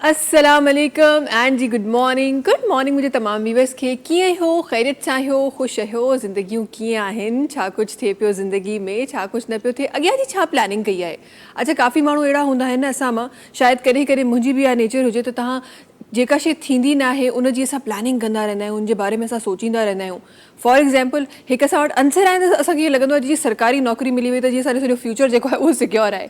السلام عليڪم اينڊ جي گڊ مارننگ گڊ مارننگ منهنجي تمام ويورس کي ڪيئن آهيو خيريت سان آهيو خوش آهيو زندگيون ڪيئن آهن ڇا ڪجهه ٿئي پيو زندگي ۾ ڇا ڪجهه نه پيو ٿئي اڳيان جي ڇا پلاننگ ڪئي آهي اڇا ڪافي ماڻهو اهڙا هوندا آهن نه اسان مان شايد ڪڏهن ڪڏهن منهنجي به اها نيچر هجي ته توهان جيڪا شي ٿيندي ناهي ان جي اسان پلاننگ ڪندا رهندا آهيون ان جي باري ۾ اسان سوچيندا رهندا آهيون فار ايگزامپل هڪ اسان وٽ عنصر آهن ته اسان کي ائين لڳندو آهي جيئن سرڪاري نوڪري ملي وئي ته جيئن اسان جو سڄو فيوچر جيڪو آهي اهو سيڪيور آهي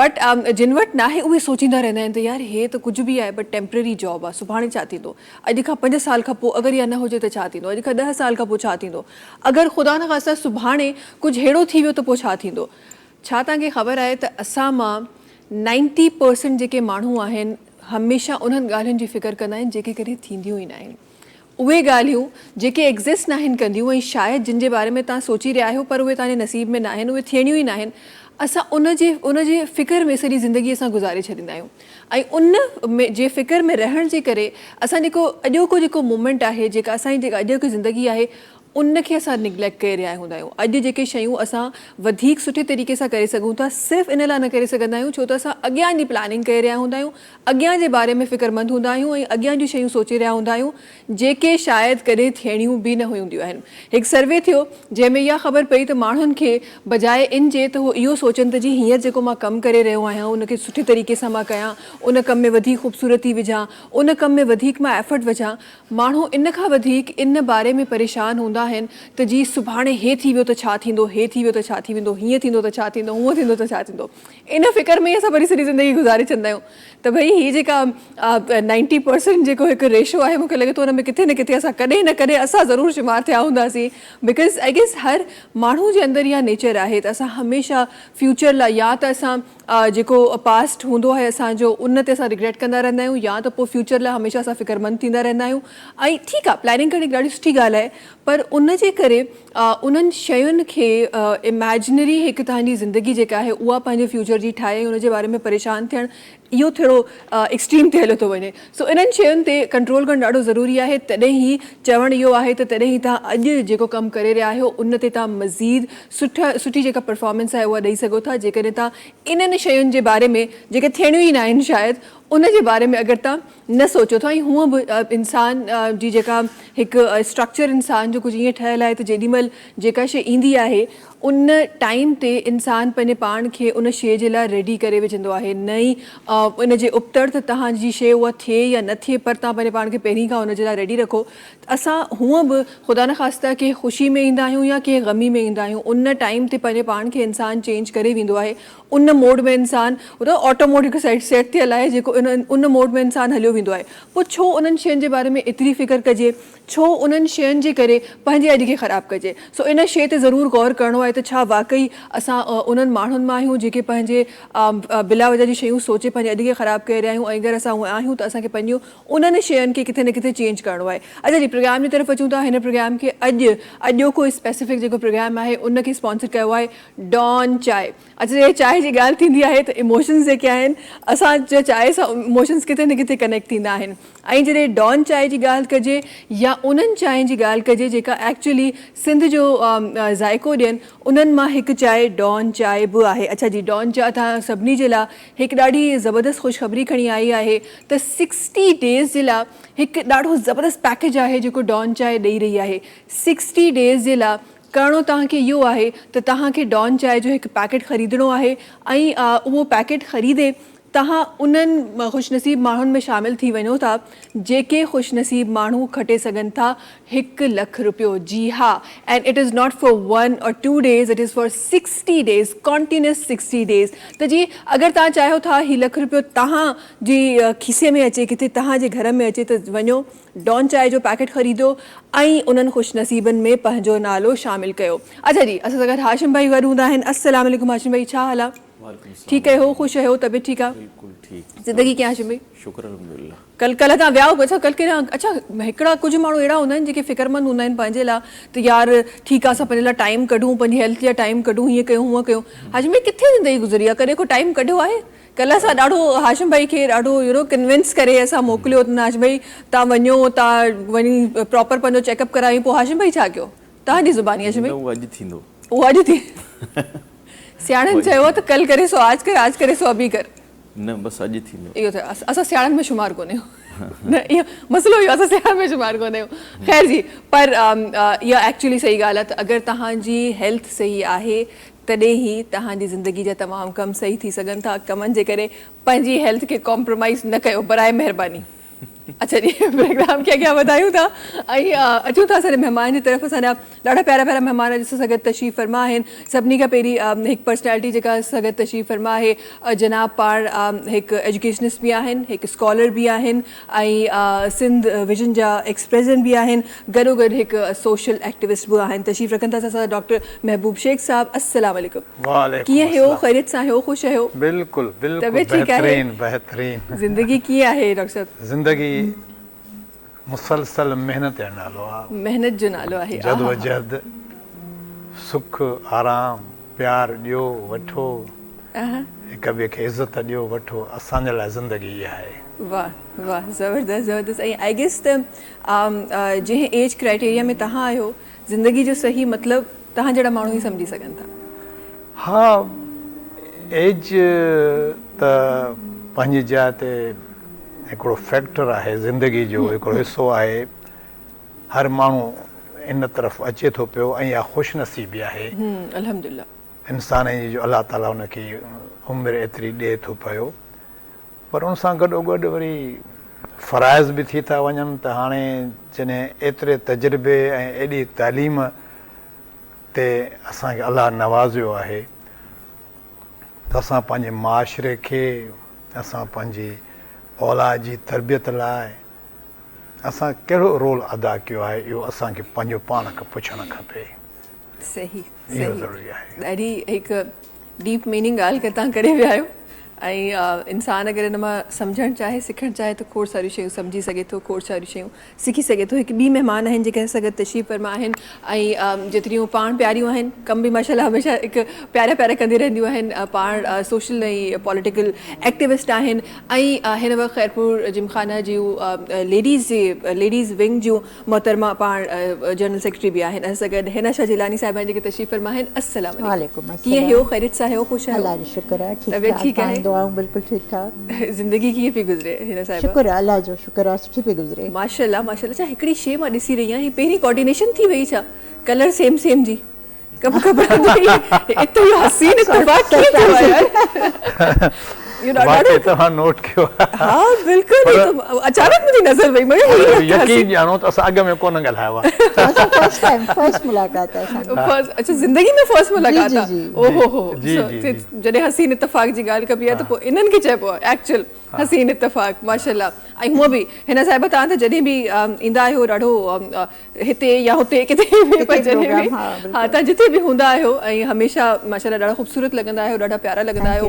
بٽ جن وٽ ناهي اهي سوچيندا رهندا آهن ته يار هي ته ڪجهه به آهي بٽ ٽيمپرري جاب آهي سڀاڻي ڇا ٿيندو اڄ کان پنج سال کان پوء اگر اها نه هجي ته ڇا ٿيندو اڄ کان ڏهه سال کان پوء ڇا ٿيندو اگر خدا نخواسته سڀاڻي ڪجهه ههڙو ٿي ويو ته پوء ڇا ٿيندو ڇا توهان کي خبر آهي ته اسان مان نائنٽي پرسنٽ جيڪي ماڻهو آهن هميشه انهن ڳالهين جي فڪر ڪندا آهن جيڪي ڪڏهن ٿينديون ئي ناهن اهي ڳالهيون جيڪي Exist ناهن ڪنديون ۽ شايد جن جي باري ۾ توهان سوچي رهيا آهيو پر اهي توهان جي نصيب ۾ ناهن، اهي ٿيڻيون ئي ناهن، اسان ان جي ان جي فڪر ۾ سڄي زندگي اسان گذاري ڇڏيندا آهيون ۽ ان ۾ جي فڪر ۾ رهڻ جي ڪري اسان جيڪو اڄوڪو جيڪو مومينٽ آهي جيڪا اسان جي جيڪا اڄوڪي زندگي آهي ان کي اسان نگليڪٽ ڪري رهيا هوندا آهيون. اڄ جيڪي شيون اسان وڌيڪ سٺي طريقي سان ڪري سگهون ٿا صرف ان لاء نه ڪري سگهندا آهيون ڇو ته اسان اڳيان جي پلاننگ ڪري رهيا هوندا آهيون اڳيان جي باري ۾ فڪرمند هوندا آهيون ۽ اڳيان جون شيون سوچي رهيا هوندا آهيون جيڪي شايد ڪڏهن ٿيڻيون به نه هونديون آهن. هڪ سروي ٿيو جنهن ۾ اها خبر پئي ته ماڻهن کي بجاء ان جي ته هو اهو سوچن ته جي هينئر جيڪو مان ڪم ڪري رهيو آهيان ان کي سٺي طريقي سان مان ڪيان ان ڪم ۾ وڌيڪ خوبصورتي وجهان ان ڪم ۾ وڌيڪ مان ايفرٽ وجهان ماڻهو ان کان وڌيڪ ان باري ۾ پريشان هوندا آهن ته جي سڀاڻي هي ٿي ويو ته ڇا ٿيندو هي ٿي ويو ته ڇا ٿي ويندو هيئن ٿيندو ته ڇا ٿيندو هونئن ٿيندو ته ڇا ٿيندو. ان فڪر ۾ ئي اسان وري سڄي زندگي گذاري ڇڏندا آهيون ته ڀئي هي جيڪا نائنٽي پرسنٽ جيڪو هڪ ريشو آهي مونکي لڳي ٿو ان ۾ ڪٿي نه ڪٿي اسان ڪڏهن نه ڪڏهن اسان ضرور شمار ٿيا هونداسين because I guess هر ماڻهو جي اندر اها نيچر آهي ته اسان هميشه فيوچر لاء يا ته اسان جيڪو پاسٽ هوندو آهي اسان جو ان تي اسان رگريٽ ڪندا رهندا آهيون يا ته پوء فيوچر لاء هميشه اسان فڪرمند ٿيندا رهندا آهيون ۽ ٺيڪ آهي پلاننگ ڪرڻ هڪ ڏاڍي سٺي ڳالهه آهي پر ان جي ڪري انهن شين کي اميجنري هڪ توهان جي زندگي جيڪا آهي اها پنهنجي فيوچر جي ٺاهي ۽ ان جي باري ۾ پريشان ٿيڻ اهو ٿورو ايڪسٽريم تي هليو ٿو وڃي سو انهن شين تي ڪنٽرول ڪرڻ ڏاڍو ضروري آهي تڏهن ئي چوڻ اهو آهي ته تڏهن ئي توهان اڄ جيڪو ڪم ڪري رهيا آهيو ان تي توهان مزيد سٺا سٺي جيڪا پرفارمنس آهي اها ڏئي سگهو ٿا جيڪڏهن توهان انهن شين جي باري ۾ جيڪي ٿيڻيون ئي ناهن شايد ان جي باري ۾ اگر توهان نه سوچيو ٿو ۽ هونء به انسان جي جيڪا هڪ اسٽرڪچر انسان جو ڪجهه ائين ٺهيل آهي ته جيڏي مهل جيڪا شيء ايندي آهي ان ٽائيم تي انسان پنهنجي پاڻ کي ان شيء جي لاء ريڊي ڪري وجهندو آهي نه ئي ان جي ابتڙ ته توهان جي شيء اها ٿئي يا نه ٿئي پر توهان پنهنجي پاڻ کي پهرين کان ان جي لاء ريڊي رکو ته اسان هونء به خدا نخواسته ڪنهن خوشي ۾ ايندا آهيون يا ڪنهن غمي ۾ ايندا آهيون ان ٽائيم تي پنهنجي پاڻ کي انسان چينج ڪري ويندو آهي ان موڊ ۾ انسان آٽو موڊ هڪ سيٽ سيٽ ٿيل آهي جيڪو ان ان موڊ ۾ انسان هليو ويندو آهي پوء ڇو انهن شين جي باري ۾ ايتري فڪر ڪجي ڇو انهن شين جي ڪري پنهنجي اڄ کي خراب ڪجي سو ان شي تي ضرور غور ڪرڻو آهي ته ڇا واقعي اسان انهن ماڻهن مان آهيون جيڪي پنهنجي بلا وجه جون شيون سوچي پنهنجي اڄ کي خراب ڪري رهيا آهيون ۽ اگر اسان اهي آهيون ته اسان کي پنهنجون انهن شين کي ڪٿي نه ڪٿي چينج ڪرڻو آهي اڇا جي پروگرام جي طرف اچون ٿا هن پروگرام کي اڄ اڄوڪو اسپيسفڪ جيڪو پروگرام آهي ان کي اسپانسر ڪيو آهي ڊان چانهه اچ جڏهن چانهه جي ڳالهه ٿيندي آهي ته ايموشنز جيڪي آهن اسان جا چانهه سان ايموشنز ڪٿي نه ڪٿي ڪنيڪٽ ٿيندا آهن ۽ جڏهن ڊان چانهه جي ڳالهه ڪجي يا انهن چانهن جي ڳالهه ڪجي جيڪا ايڪچولي سنڌ جو ذائقو ڏين انهن مان هڪ چانهه ڊان چانهه به آهي اڇا جي ڊان چانهه توهان سڀني جي لاء هڪ ڏاڍي زبردست خوشخبري کڻي آئي آهي ته سڪسٽي ڊيز جي لاء هڪ ڏاڍو زبردست پيڪيج آهي جيڪو ڊان چانهه ڏئي رهي آهي سڪسٽي ڊيز جي لاء ڪرڻو توهان کي اهو آهي ته توهان کي ڊان چانهه جو هڪ پيڪيٽ خريدڻو آهي ۽ اهو پيڪيٽ خريدي توهان انهن خوش نصيب ماڻهن ۾ شامل ٿي وڃو ٿا جيڪي خوش نصيب ماڻهو کٽي سگهن ٿا هڪ لک رپيو جي ها and it is not for one or two days it is for sixty days continuous sixty days ته جي اگر توهان چاهيو ٿا هي لک رپيو توهان جي کيسي ۾ اچي ڪٿي توهان جي گهر ۾ اچي ته وڃو ڊان چانهه جو پيڪيٽ خريديو ۽ انهن خوش نصيبن ۾ پنهنجو نالو شامل ڪيو. اڇا جي اسان سان گڏ هاشم ڀائي گڏ هوندا آهن. السلام عليڪم هاشم ڀائي ڇا حال آ؟ ٺيڪ اهيو خوش اهيو طبيعت ٺيڪ آ؟ بلڪل ٺيڪ زندگي ڪيئن هاشم ڀائي؟ شڪر الحمدلله. ڪل ڪلهه تان ويا اڇا ڪل ڪيڏانهن اڇا هڪڙا ڪجهه ماڻهو اهڙا هوندا آهن جيڪي فڪرمند هوندا آهن پنهنجي لا ته يار ٺيڪ آ اسان پنهنجي لا ٽائيم ڪڍون پنهنجي هيلٿ لاء ٽائيم ڪڍون هيئن ڪيون هونئن ڪيون هاشم ڀائي ڪٿي زندگي گذري آ ڪڏهن ڪو ٽائيم ڪڍيو آهي؟ ڪلهه اسان ڏاڍو هاشم ڀائي کي ڏاڍو يو نو ڪنوينس ڪري اسان موڪليو ته هاشم ڀائي تان وڃو تان وڃي پراپر پنهنجو چيڪ اپ ڪرايون پوء هاشم ڀائي ڇا ڪيو تان جي زباني هاشم ڀائي نه اهو اڄ ٿيندو اهو اڄ ٿي سياڻن چيو آهي ته ڪل ڪري سو آج ڪر آج ڪري سو ابي ڪر. نه بس اڄ ٿيندو. اهو ته اسان سياڻن ۾ شمار ڪونهيون. نه اهو مسئلو اهو اسان سياڻن ۾ شمار ڪونهيون. خير جي پر اها ايڪچولي صحيح ڳالهه آهي ته اگر توهان جي هيلٿ صحيح آهي تڏهن ئي توهان جي زندگي جا تمام ڪم صحيح ٿي سگهن ٿا. ڪمن جي ڪري پنهنجي هيلٿ کي ڪمپرومائيز نه ڪيو برائي مهرباني. اڇا جي پروگرام کي اڳيان وڌايون ٿا ۽ اچون ٿا اسان جي مهمان جي طرف. اسان جا ڏاڍا پيارا پيارا مهمان اڄ اسان سان گڏ تشريف فرما آهن. سڀني کان پهرين هڪ پرسنالٽي جيڪا اسان سان گڏ تشريف فرما آهي جناب پاڻ هڪ ايجوڪيشنسٽ به آهن، هڪ اسڪالر به آهن ۽ سنڌ ويزن جا ايڪس پريزيڊنٽ به آهن، گڏو گڏ هڪ سوشل ايڪٽيوسٽ به آهن. تشريف رکن ٿا اسان سان ڊاڪٽر محبوب شيخ صاحب. السلام عليڪم. وعليڪم ڪيئن هيو؟ السلام. خيريت سان هيو؟ خوش آهيو؟ بلڪل بلڪل طبيعت ٺيڪ آهي؟ بهترين بهترين. زندگي ڪيئن آهي ڊاڪٽر صاحب؟ زندگي مسلسل محنت جو نالو آ. محنت جو نالو آهي. آها. جدوجهد، سک، آرام، پيار ڏيو وٺو، هڪ ٻئي کي عزت ڏيو وٺو، اسان جي لاء زندگي اها آهي. واه واه زبردست زبردست ۽ I guess ته جنهن ايج ڪرائيٽيريا ۾ توهان آهيو زندگي جو صحيح مطلب توهان جهڙا ماڻهو ئي سمجهي سگهن ٿا. ها ايج ته پنهنجي جاء تي هڪڙو فيڪٽر آهي زندگي جو هڪڙو حصو آهي هر ماڻهو ان طرف اچي ٿو پيو ۽ اها خوش نصيبي آهي الحمدلله انسان جي جو الله تعالي ان کي عمر ايتري ڏئي ٿو پيو پر ان سان گڏو گڏ وري فرائض به ٿي ٿا وڃن ته هاڻي جڏهن ايتري تجربي ۽ ايڏي تعليم تي اسان کي الله نوازيو آهي ته اسان پنهنجي معاشري کي، اسان پنهنجي اولاد جي تربيت لاء اسان ڪهڙو رول ادا ڪيو آهي اهو اسان کي پنهنجو پاڻ کان پڇڻ کپي. صحيح اهو صحيح ضروري آهي. ڏاڍي هڪ ڊيپ ميننگ ڳالهه ڪري تان ڪري ويا آهيو ۽ انسان اگر ان مان سمجهڻ چاهي سکڻ چاهي ته کوڙ ساريون شيون سمجهي سگهي ٿو کوڙ ساريون شيون سکي سگهي ٿو. هڪ ٻي مهمان آهن جيڪي اسان سان گڏ تشريف فرما آهن ۽ جيتريون پاڻ پياريون آهن ڪم به ماشاء الله هميشه هڪ پيارا پيارا ڪندي رهنديون آهن. پاڻ سوشل ۽ پوليٽيڪل ايڪٽيوسٽ آهن ۽ هن وقت خيرپور جمخانه جون ليڊيز جي ليڊيز ونگ جون محترمه پاڻ جنرل سيڪريٽري به آهن. اسان سان گڏ حنا شاهه جيلاني صاحبه آهن جيڪي تشريف فرما آهن. السلام عليڪم. وعليڪم ڪيئن السلام. هيو؟ خيريت سان هيو؟ خوش آهيو؟ الله جو شڪر آهي ٺيڪ طبيعت ٺاڪ ٺيڪ آهي؟ توهان دعائون بلڪل ٺيڪ ٺاڪ. زندگي ڪيئن پئي گذري حنا صاحبه؟ شڪر آهي الله جو شڪر آهي سٺي پئي گذري. ماشاءالله ماشاءالله اڇا هڪڙي شي مان ڏسي رهي آهيان هي پهرين ڪوآرڊينيشن ٿي وئي ڇا ڪلر سيم سيم جي ڪپ ڪپڙن جي ايترو اهو حسين اتفاق ڪيئن ٿيو آهي يار اهو ڏاڍو واقعي توهان نوٽ ڪيو آهي. ها بلڪل پر اچانڪ منهنجي نظر وئي مگر پر يقين ڄاڻو ته اسان اڳ ۾ ڪونه ڳالهايو آهي. اسان فرسٽ ٽائيم فرسٽ ملاقات آهي اسان جي. فرسٽ اڇا زندگي ۾ فرسٽ ملاقات جي آهي جي او هو هو جي جي جي جڏهن حسين اتفاق جي ڳالهه ڪبي آهي ته پوء انهن کي چئبو آهي ايڪچوئل حسين اتفاق ماشاءالله ۽ هونء به هن صاحبه توهان ته جڏهن به ايندا آهيو ڏاڍو هتي يا هتي ڪٿي به پر جڏهن به ها توهان جتي به هوندا آهيو ۽ هميشه ماشاءالله ڏاڍا خوبصورت لڳندا آهيو ڏاڍا پيارا لڳندا آهيو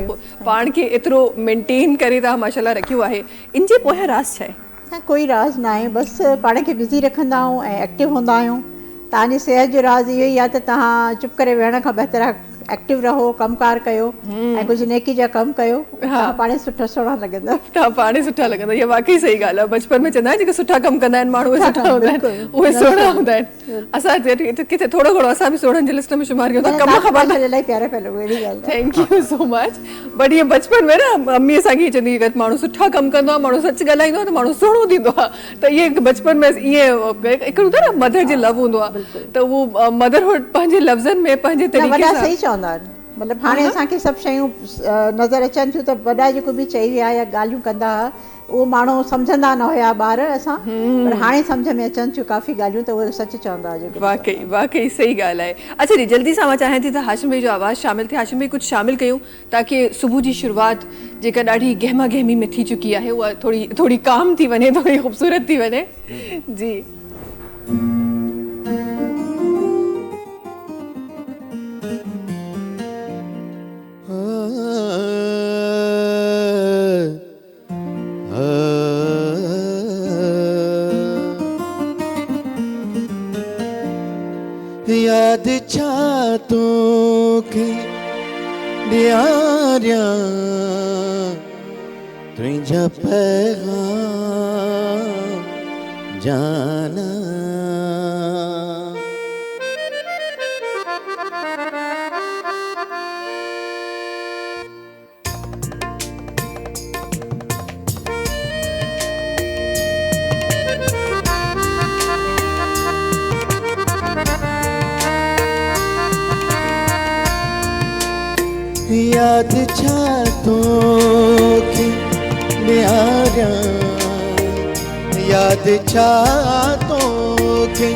پاڻ کي ايترو مينٽين ڪري توهان ماشاءالله رکيو آهي ان جي پويان راز ڇا آهي؟ نه ڪوئي راز ناهي بس پاڻ کي بزي رکندا آهيون ۽ ايڪٽو هوندا آهيون توهان جي صحت جو راز اهو ئي آهي ته توهان چپ ڪري ويهڻ کان بهتر آهي ايڪٽو رهو ڪم ڪار ڪيو ۽ ڪجهه نيڪي جا ڪم ڪيو توهان پاڻهي سٺا سهڻا لڳندا. توهان پاڻهي سٺا لڳندا اها واقعي صحيح ڳالهه آهي بچپن ۾ چوندا آهن جيڪي سٺا ڪم ڪندا آهن ماڻهو اهي سٺا هوندا آهن اهي سهڻا هوندا آهن اسان ڪٿي ٿورو گهڻو اسان به سهڻن جي لسٽ ۾ شمار ڪيون ٿا ڪم خبر نه الاهي پيارا پيا لڳو اهڙي ڳالهه ناهي. Thank you so much but ائين بچپن ۾ نه امي اسان کي ائين چوندي هئي اگر ماڻهو سٺا ڪم ڪندو آهي ماڻهو سچ ڳالهائيندو آهي ته ماڻهو سهڻو ٿيندو آهي ته ائين بچپن ۾ ائين هڪ هوندو آهي نه مدر جي لو هوندو آهي ته اهو مدرهوڊ پنهنجي لفظن ۾ پنهنجي نه طريقي وڏا سان صحيح چوندا آهن مطلب هاڻي اسان کي سڀ شيون نظر اچن ٿيون ته وڏا جيڪو به چئي ويا يا ڳالهيون ڪندا هئا اهو ماڻهو سمجهندا نه هيا ٻار اسان پر هاڻي سمجهه ۾ اچن ٿيون ڪافي ڳالهيون ته اهي سچ چوندا هئا جيڪو به واقعي واقعي صحيح ڳالهه آهي اڇا جي جلدي سان مان چاهيان ٿي ته هاشم ڀائي جو آواز شامل ٿئي هاشم ڀائي ڪجهه شامل ڪيون تاڪه صبح جي شروعات جيڪا ڏاڍي گهما گهمي ۾ ٿي چڪي آهي اها ٿوري ٿوري ڪام ٿي وڃي ٿوري خوبصورت ٿي وڃي جي. ياد ڇا توکي ڏياريان تنهنجا پيغام جانا. ياد ڇا توکي ڏياريان ياد ڇا توکي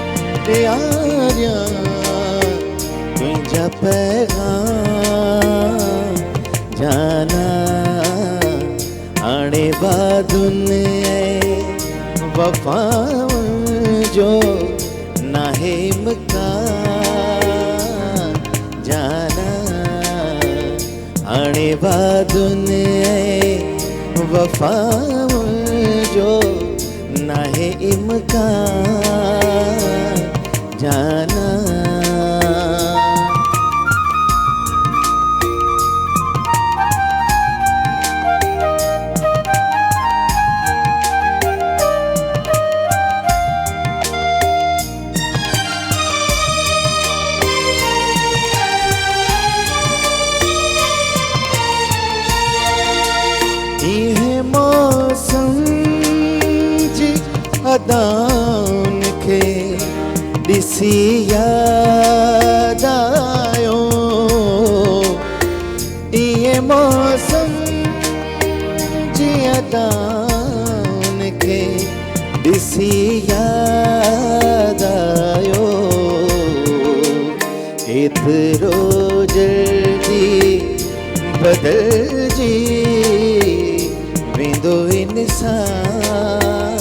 ڏياريان تنهنجا پيغام جانا هاڻي وعدن ۽ وفائن جو ناهي امڪان جانا هاڻي وعدن ۽ وفائن جو ناهي امڪان جانا. اهي موسم جي ادائن کي ڏسي ياد آيو اهي موسم جي ادائن کي ڏسي ياد آيو ايترو جلدي بدلجي ويندو انسان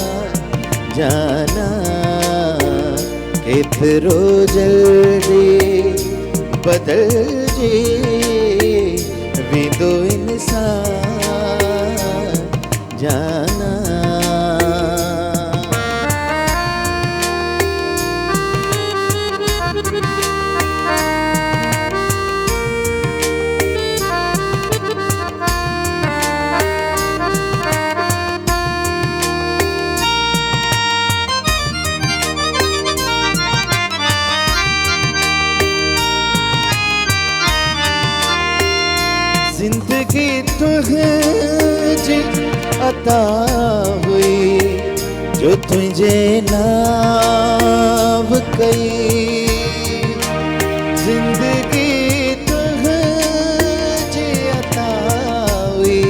جانا ڪيترو جلدي بدلجي ويندو انسان جانا. زندگي تنهنجي عطا هئي جو تنهنجي نانء ڪئي زندگي تنهنجي عطا هئي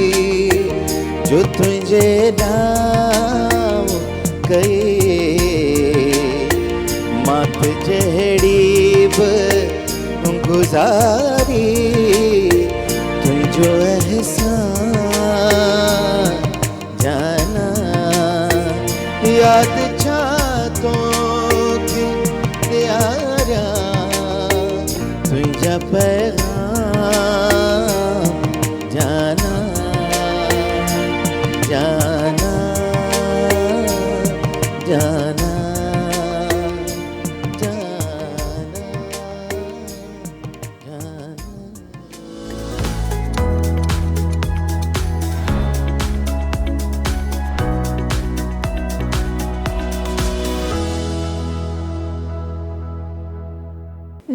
جو تنهنجي نانء ڪئي مان ته جهڙي به گذاري تنهنجو احسان جانا ياد ڇا توکي ڏياريان تنهنجا پيغام جانا جانا جانا جانا جانا.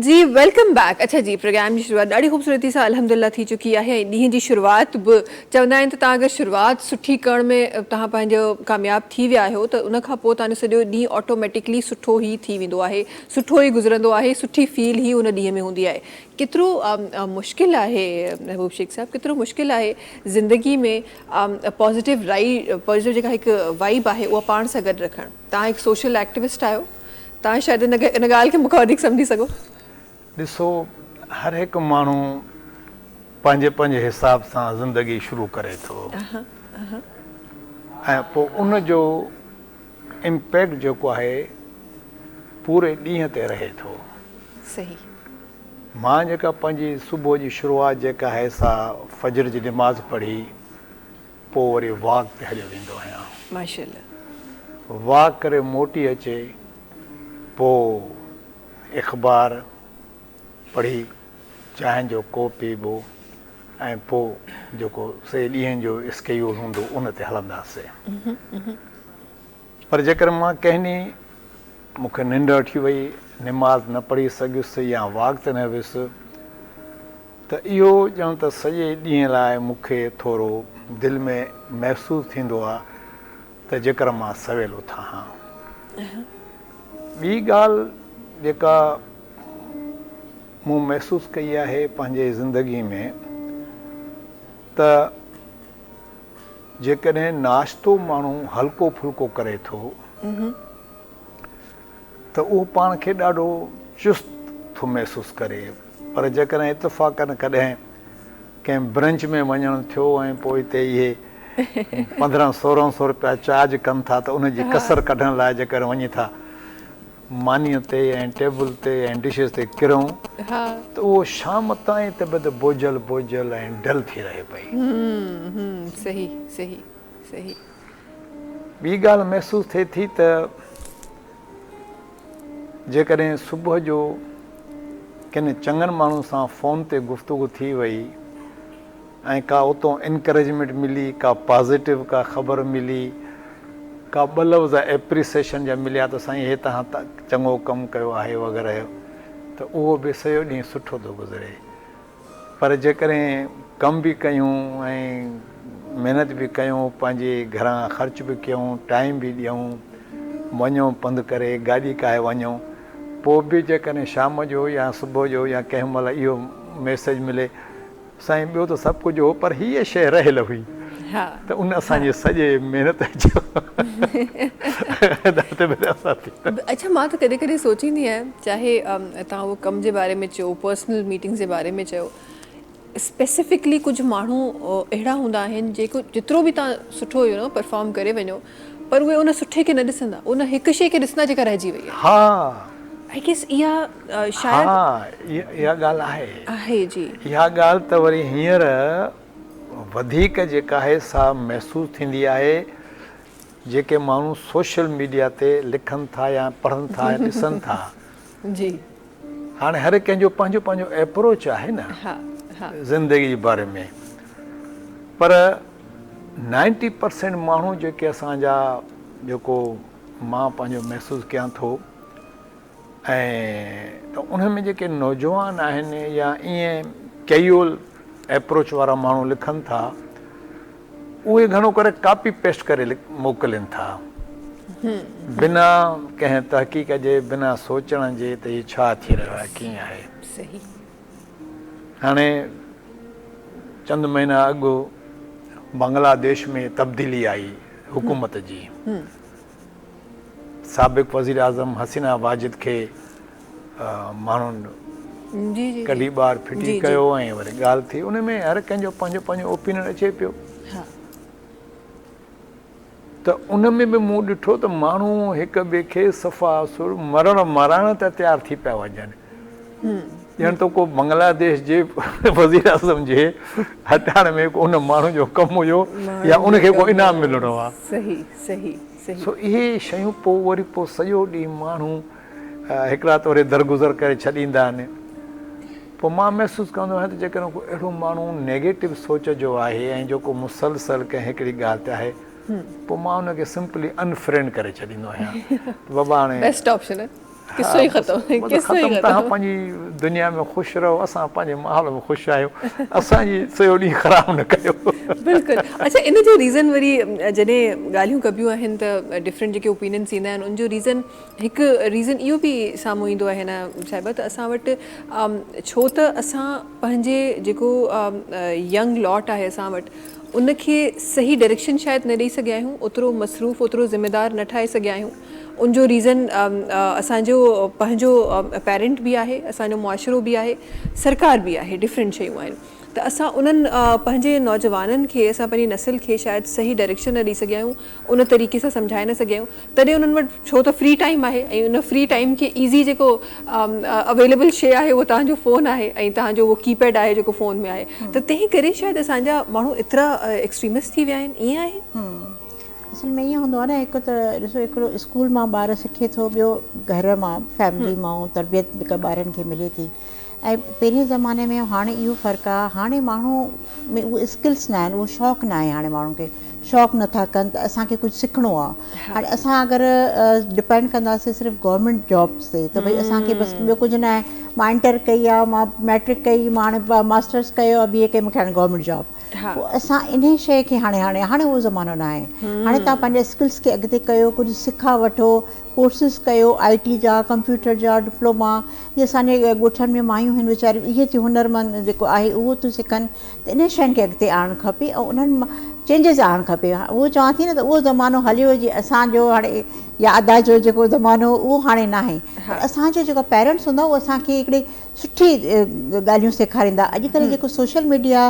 جي welcome back اڇا جي پروگرام جي شروعات ڏاڍي خوبصورتي سان الحمدلله ٿي چڪي آهي ۽ ڏينهن جي شروعات به چوندا آهن ته توهان اگر شروعات سٺي ڪرڻ ۾ توهان پنهنجو ڪامياب ٿي ويا آهيو ته ان کان پوء توهان جو سڄو ڏينهن آٽوميٽڪلي سٺو ئي ٿي ويندو آهي سٺو ئي گذرندو آهي سٺي فيل ئي ان ڏينهن ۾ هوندي آهي ڪيترو مشڪل آهي محبوب شيخ صاحب ڪيترو مشڪل آهي زندگي ۾ پازيٽو رائي پازيٽو جيڪا هڪ وائيب آهي اها پاڻ سان گڏ رکڻ توهان هڪ سوشل ايڪٽيوسٽ آهيو توهان شايد ان ڳالهه کي مون کان وڌيڪ سمجهي سگهو. ڏسو هر هڪ ماڻهو پنهنجي پنهنجي حساب سان زندگي شروع ڪري ٿو ۽ پوء ان جو امپيڪٽ جيڪو آهي پوري ڏينهن تي رهي ٿو. صحيح. مان جيڪا پنهنجي صبح جي شروعات جيڪا آهي سا فجر جي نماز پڙهي پوء وري واڪ تي هليو ويندو آهيان. ماشاءالله. واڪ ڪري موٽي اچي پوء اخبار پڙهي چانهه جو ڪوپ پيئبو ۽ پوء جيڪو سڄي ڏينهن جو اسڪيول هوندو ان تي هلنداسين. پر جيڪڏهن مان ڪنهن ڏينهن مون کي ننڊ وٺي وئي، نماز نه پڙهي سگهيس يا واڪ تي نه ويس ته اهو ڄڻ ته سڄي ڏينهن لاء مون کي ٿورو دل ۾ محسوس ٿيندو آهي ته جيڪر مان سويل اٿان ها. ٻي ڳالهه جيڪا مون محسوس ڪئي آهي پنهنجي زندگي ۾ ته جيڪڏهن ناشتو ماڻهو هلڪو ڦلڪو ڪري ٿو ته اهو پاڻ کي ڏاڍو چست ٿو محسوس ڪري پر جيڪڏهن اتفاقن ڪڏهن ڪنهن برنچ ۾ وڃڻ ٿيو ۽ پوء اتي اهي پندرهن سورهن سو رپيا چارج ڪن ٿا ته ان جي ڪسر ڪڍڻ لاء جيڪڏهن وڃي ٿا مانيء تي ۽ ٽيبل تي ۽ ڊشز تي ڪرون ته اهو شام تائين طبيعت بوجهل بوجهل ۽ ڊل ٿي رهي پئي. صحيح صحيح صحيح. ٻي ڳالهه محسوس ٿئي ٿي ته جيڪڏهن صبح جو ڪن چڱن ماڻهن سان فون تي گفتگو ٿي وئي ۽ ڪا اتون انڪريجمينٽ ملي، ڪا پازيٽو ڪا خبر ملي، ڪا ٻه لفظ ايپريسيشن جا مليا ته سائين هي توهان چڱو ڪم ڪيو آهي وغيره ته اهو به سڄو ڏينهن سٺو ٿو گذري. پر جيڪڏهن ڪم به ڪيون ۽ محنت به ڪيون، پنهنجي گهران خرچ به ڪيون، ٽائيم به ڏيون، وڃون پنڌ ڪري، گاڏي ڪاهي وڃون، پوء به جيڪڏهن شام جو يا صبح جو يا ڪنهن مهل اهو ميسيج ملي سائين ٻيو ته سڀ ڪجهه هو پر هيء شيء رهيل هئي ته ان اسان جي سڄي محنت جو اڇا مان ته ڪڏهن ڪڏهن سوچيندي آهيان چاهي توهان اهو ڪم جي باري ۾ چئو پرسنل ميٽنگز جي باري ۾ چئو اسپيسفڪلي ڪجهه ماڻهو اهڙا هوندا آهن جيڪو جيترو به توهان سٺو يو نو پرفارم ڪري وڃو پر اهي ان سٺي کي نه ڏسندا ان هڪ شيء کي ڏسندا جيڪا رهجي وئي آهي. ها. I guess اها شايد. ها اها ڳالهه آهي. آهي جي. اها ڳالهه ته وري هينئر وڌيڪ جيڪا آهي سا محسوس ٿيندي آهي جيڪي ماڻهو سوشل ميڊيا تي لکن ٿا يا پڙهن ٿا يا ڏسن ٿا. جي. هاڻي هر ڪنهن جو پنهنجو پنهنجو ايپروچ آهي نه زندگي جي باري ۾ پر نائنٽي پرسينٽ ماڻهو جيڪي اسان جا جيڪو مان پنهنجو محسوس ڪيان ٿو ۽ ته انهن ۾ جيڪي نوجوان آهن يا ائين ڪيول ايپروچ وارا ماڻهو لکن ٿا اهي گهڻو ڪري ڪاپي پيسٽ ڪري موڪلين ٿا بنا ڪنهن تحقيق جي بنا سوچڻ جي ته هي ڇا ٿي رهيو آهي ڪيئن آهي. صحيح. هاڻي چند مهينا اڳ بنگلاديش ۾ تبديلي آئي حڪومت جي. سابق وزيراعظم حسينه واجد کي ماڻهن ڪڍي ٻاهر ڦٽي ڪيو ۽ وري ڳالهه ٿي ان ۾ هر ڪنهن جو پنهنجو پنهنجو اوپينين اچي پيو ته ان ۾ به مون ڏٺو ته ماڻهو هڪ ٻئي کي صفا سر مرڻ مارائڻ ته تيار ٿي پيا وڃن ڄڻ ته ڪو بنگلاديش جي وزيراعظم جي هٽائڻ ۾ ڪو ان ماڻهو جو ڪم هيو يا ان کي ڪو انعام ملڻو آهي. صحيح صحيح صحيح. سو اهي شيون پوء وري پوء سڄو ڏينهن ماڻهو هڪڙا ته وري درگذر ڪري ڇڏيندا آهن. پوء مان محسوس ڪندو آهيان ته جيڪڏهن ڪو اهڙو ماڻهو نيگيٽو سوچ جو آهي ۽ جيڪو مسلسل ڪنهن هڪڙي ڳالهه تي آهي پوء مان ان کي سمپلي ان فرينڊ ڪري ڇڏيندو آهيان ته بابا هاڻي بيسٽ آپشن آهي. قصو ئي ختم قصو ئي ختم. توهان پنهنجي دنيا ۾ خوش رهو اسان پنهنجي ماحول ۾ خوش آهيون اسان جي سڄو ڏينهن خراب نه ڪيو. بلڪل اڇا ان جو ريزن وري جڏهن ڳالهيون ڪبيون آهن ته ڊفرنٽ جيڪي اوپيننس ايندا آهن ان جو ريزن هڪ ريزن اهو به سامهون ايندو آهي نه صاحبه ته اسان وٽ ڇو ته اسان پنهنجي جيڪو ينگ لاٽ آهي اسان وٽ ان کي صحيح ڊائريڪشن شايد نه ڏئي سگهيا آهيون اوترو مصروف اوترو ذميدار نه ٺاهي سگهيا آهيون ان جو ريزن اسان جو پنهنجو پيرنٽ به آهي اسان جو معاشرو به آهي سرڪار به آهي ڊفرنٽ شيون آهن ته اسان انهن پنهنجي نوجوانن کي اسان پنهنجي نسل کي شايد صحيح ڊائريڪشن نه ڏئي سگهيا آهيون ان طريقي سان سمجهائي نه سگهيا آهيون تڏهن انهن وٽ ڇو ته فري ٽائيم آهي ۽ ان فري ٽائيم کي ايزي جيڪو اويليبل شيء آهي اهو توهان جو فون آهي ۽ توهان جو اهو ڪي پيڊ آهي جيڪو فون ۾ آهي ته تنهن ڪري شايد اسان جا ماڻهو ايترا ايڪسٽريمسٽ ٿي ويا آهن ائين آهي؟ اصل ۾ ائين هوندو آهي نه هڪ ته ڏسو هڪڙو اسڪول مان ٻار سکي ٿو ٻيو گهر مان فيملي مان تربيت به ٻارن کي ملي ٿي ۽ پهرين زماني ۾ هاڻي اهو فرق آهي هاڻي ماڻهو ۾ اهو اسڪلس نه آهن اهو شوق نه آهي هاڻي ماڻهن کي شوق نٿا ڪن ته اسان کي ڪجهه سکڻو آهي هاڻي اسان اگر ڊپينڊ ڪنداسين صرف گورنمينٽ جابس تي ته ڀئي اسان کي بس ٻيو ڪجهه نه آهي مان انٽر ڪئي آهي مان ميٽرڪ ڪئي مان هاڻي ماسٽرس ڪيو بي اي ڪئي مونکي هاڻي گورنمينٽ جاب. پوء اسان انهي شيء کي هاڻي هاڻي هاڻي اهو زمانو ناهي هاڻي توهان پنهنجي اسڪلس کي اڳتي ڪيو ڪجهه سکا وٺو ڪورسز ڪيو آء ٽي جا ڪمپيوٽر جا ڊپلوما جي اسان جي ڳوٺن ۾ مايون هن ويچاريون اهي ٿيون هنرمند جيڪو آهي اهو ٿيون سکن ته انهن شين کي اڳتي آڻڻ کپي ۽ انهن چينجز آڻڻ کپي اهو چوان ٿي نه ته اهو زمانو هليو جي اسان جو هاڻي يا ادا جو جيڪو زمانو اهو هاڻي ناهي پر اسان جو جيڪو پيرنٽس هوندا اهو اسان کي هڪڙي سٺي ڳالهيون سيکاريندا اڄڪلهه جيڪو سوشل ميڊيا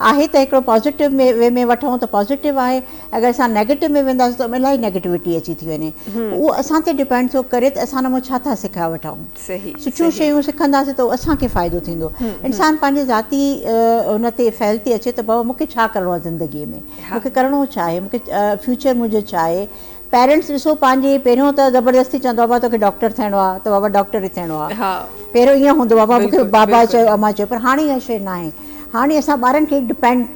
آهي ته هڪڙو پازيٽو ۾ وي ۾ وٺون ته پازيٽو آهي اگر اسان نيگيٽو ۾ وينداسين ته الاهي نيگيٽوٽي اچي ٿي وڃي اهو اسان تي ڊپينڊ ٿو ڪري ته اسان ان مان ڇا ٿا سکيا وٺون سٺيون شيون سکنداسين ته اسان کي فائدو ٿيندو انسان پنهنجي ذاتي ان تي فعل تي اچي ته بابا مونکي ڇا ڪرڻو آهي زندگي ۾ مونکي ڪرڻو ڇا آهي مونکي فيوچر منهنجو ڇا آهي پيرنٽس ڏسو پنهنجي پهريون ته زبردستي چوندا بابا توکي ڊاڪٽر ٿيڻو آ ته بابا ڊاڪٽر ئي ٿيڻو آ پهريون ائين هوندو بابا مونکي بابا چيو اما چيو پر هاڻي اها شيء ناهي هاڻي اسان ٻارن کي ڊپينڊ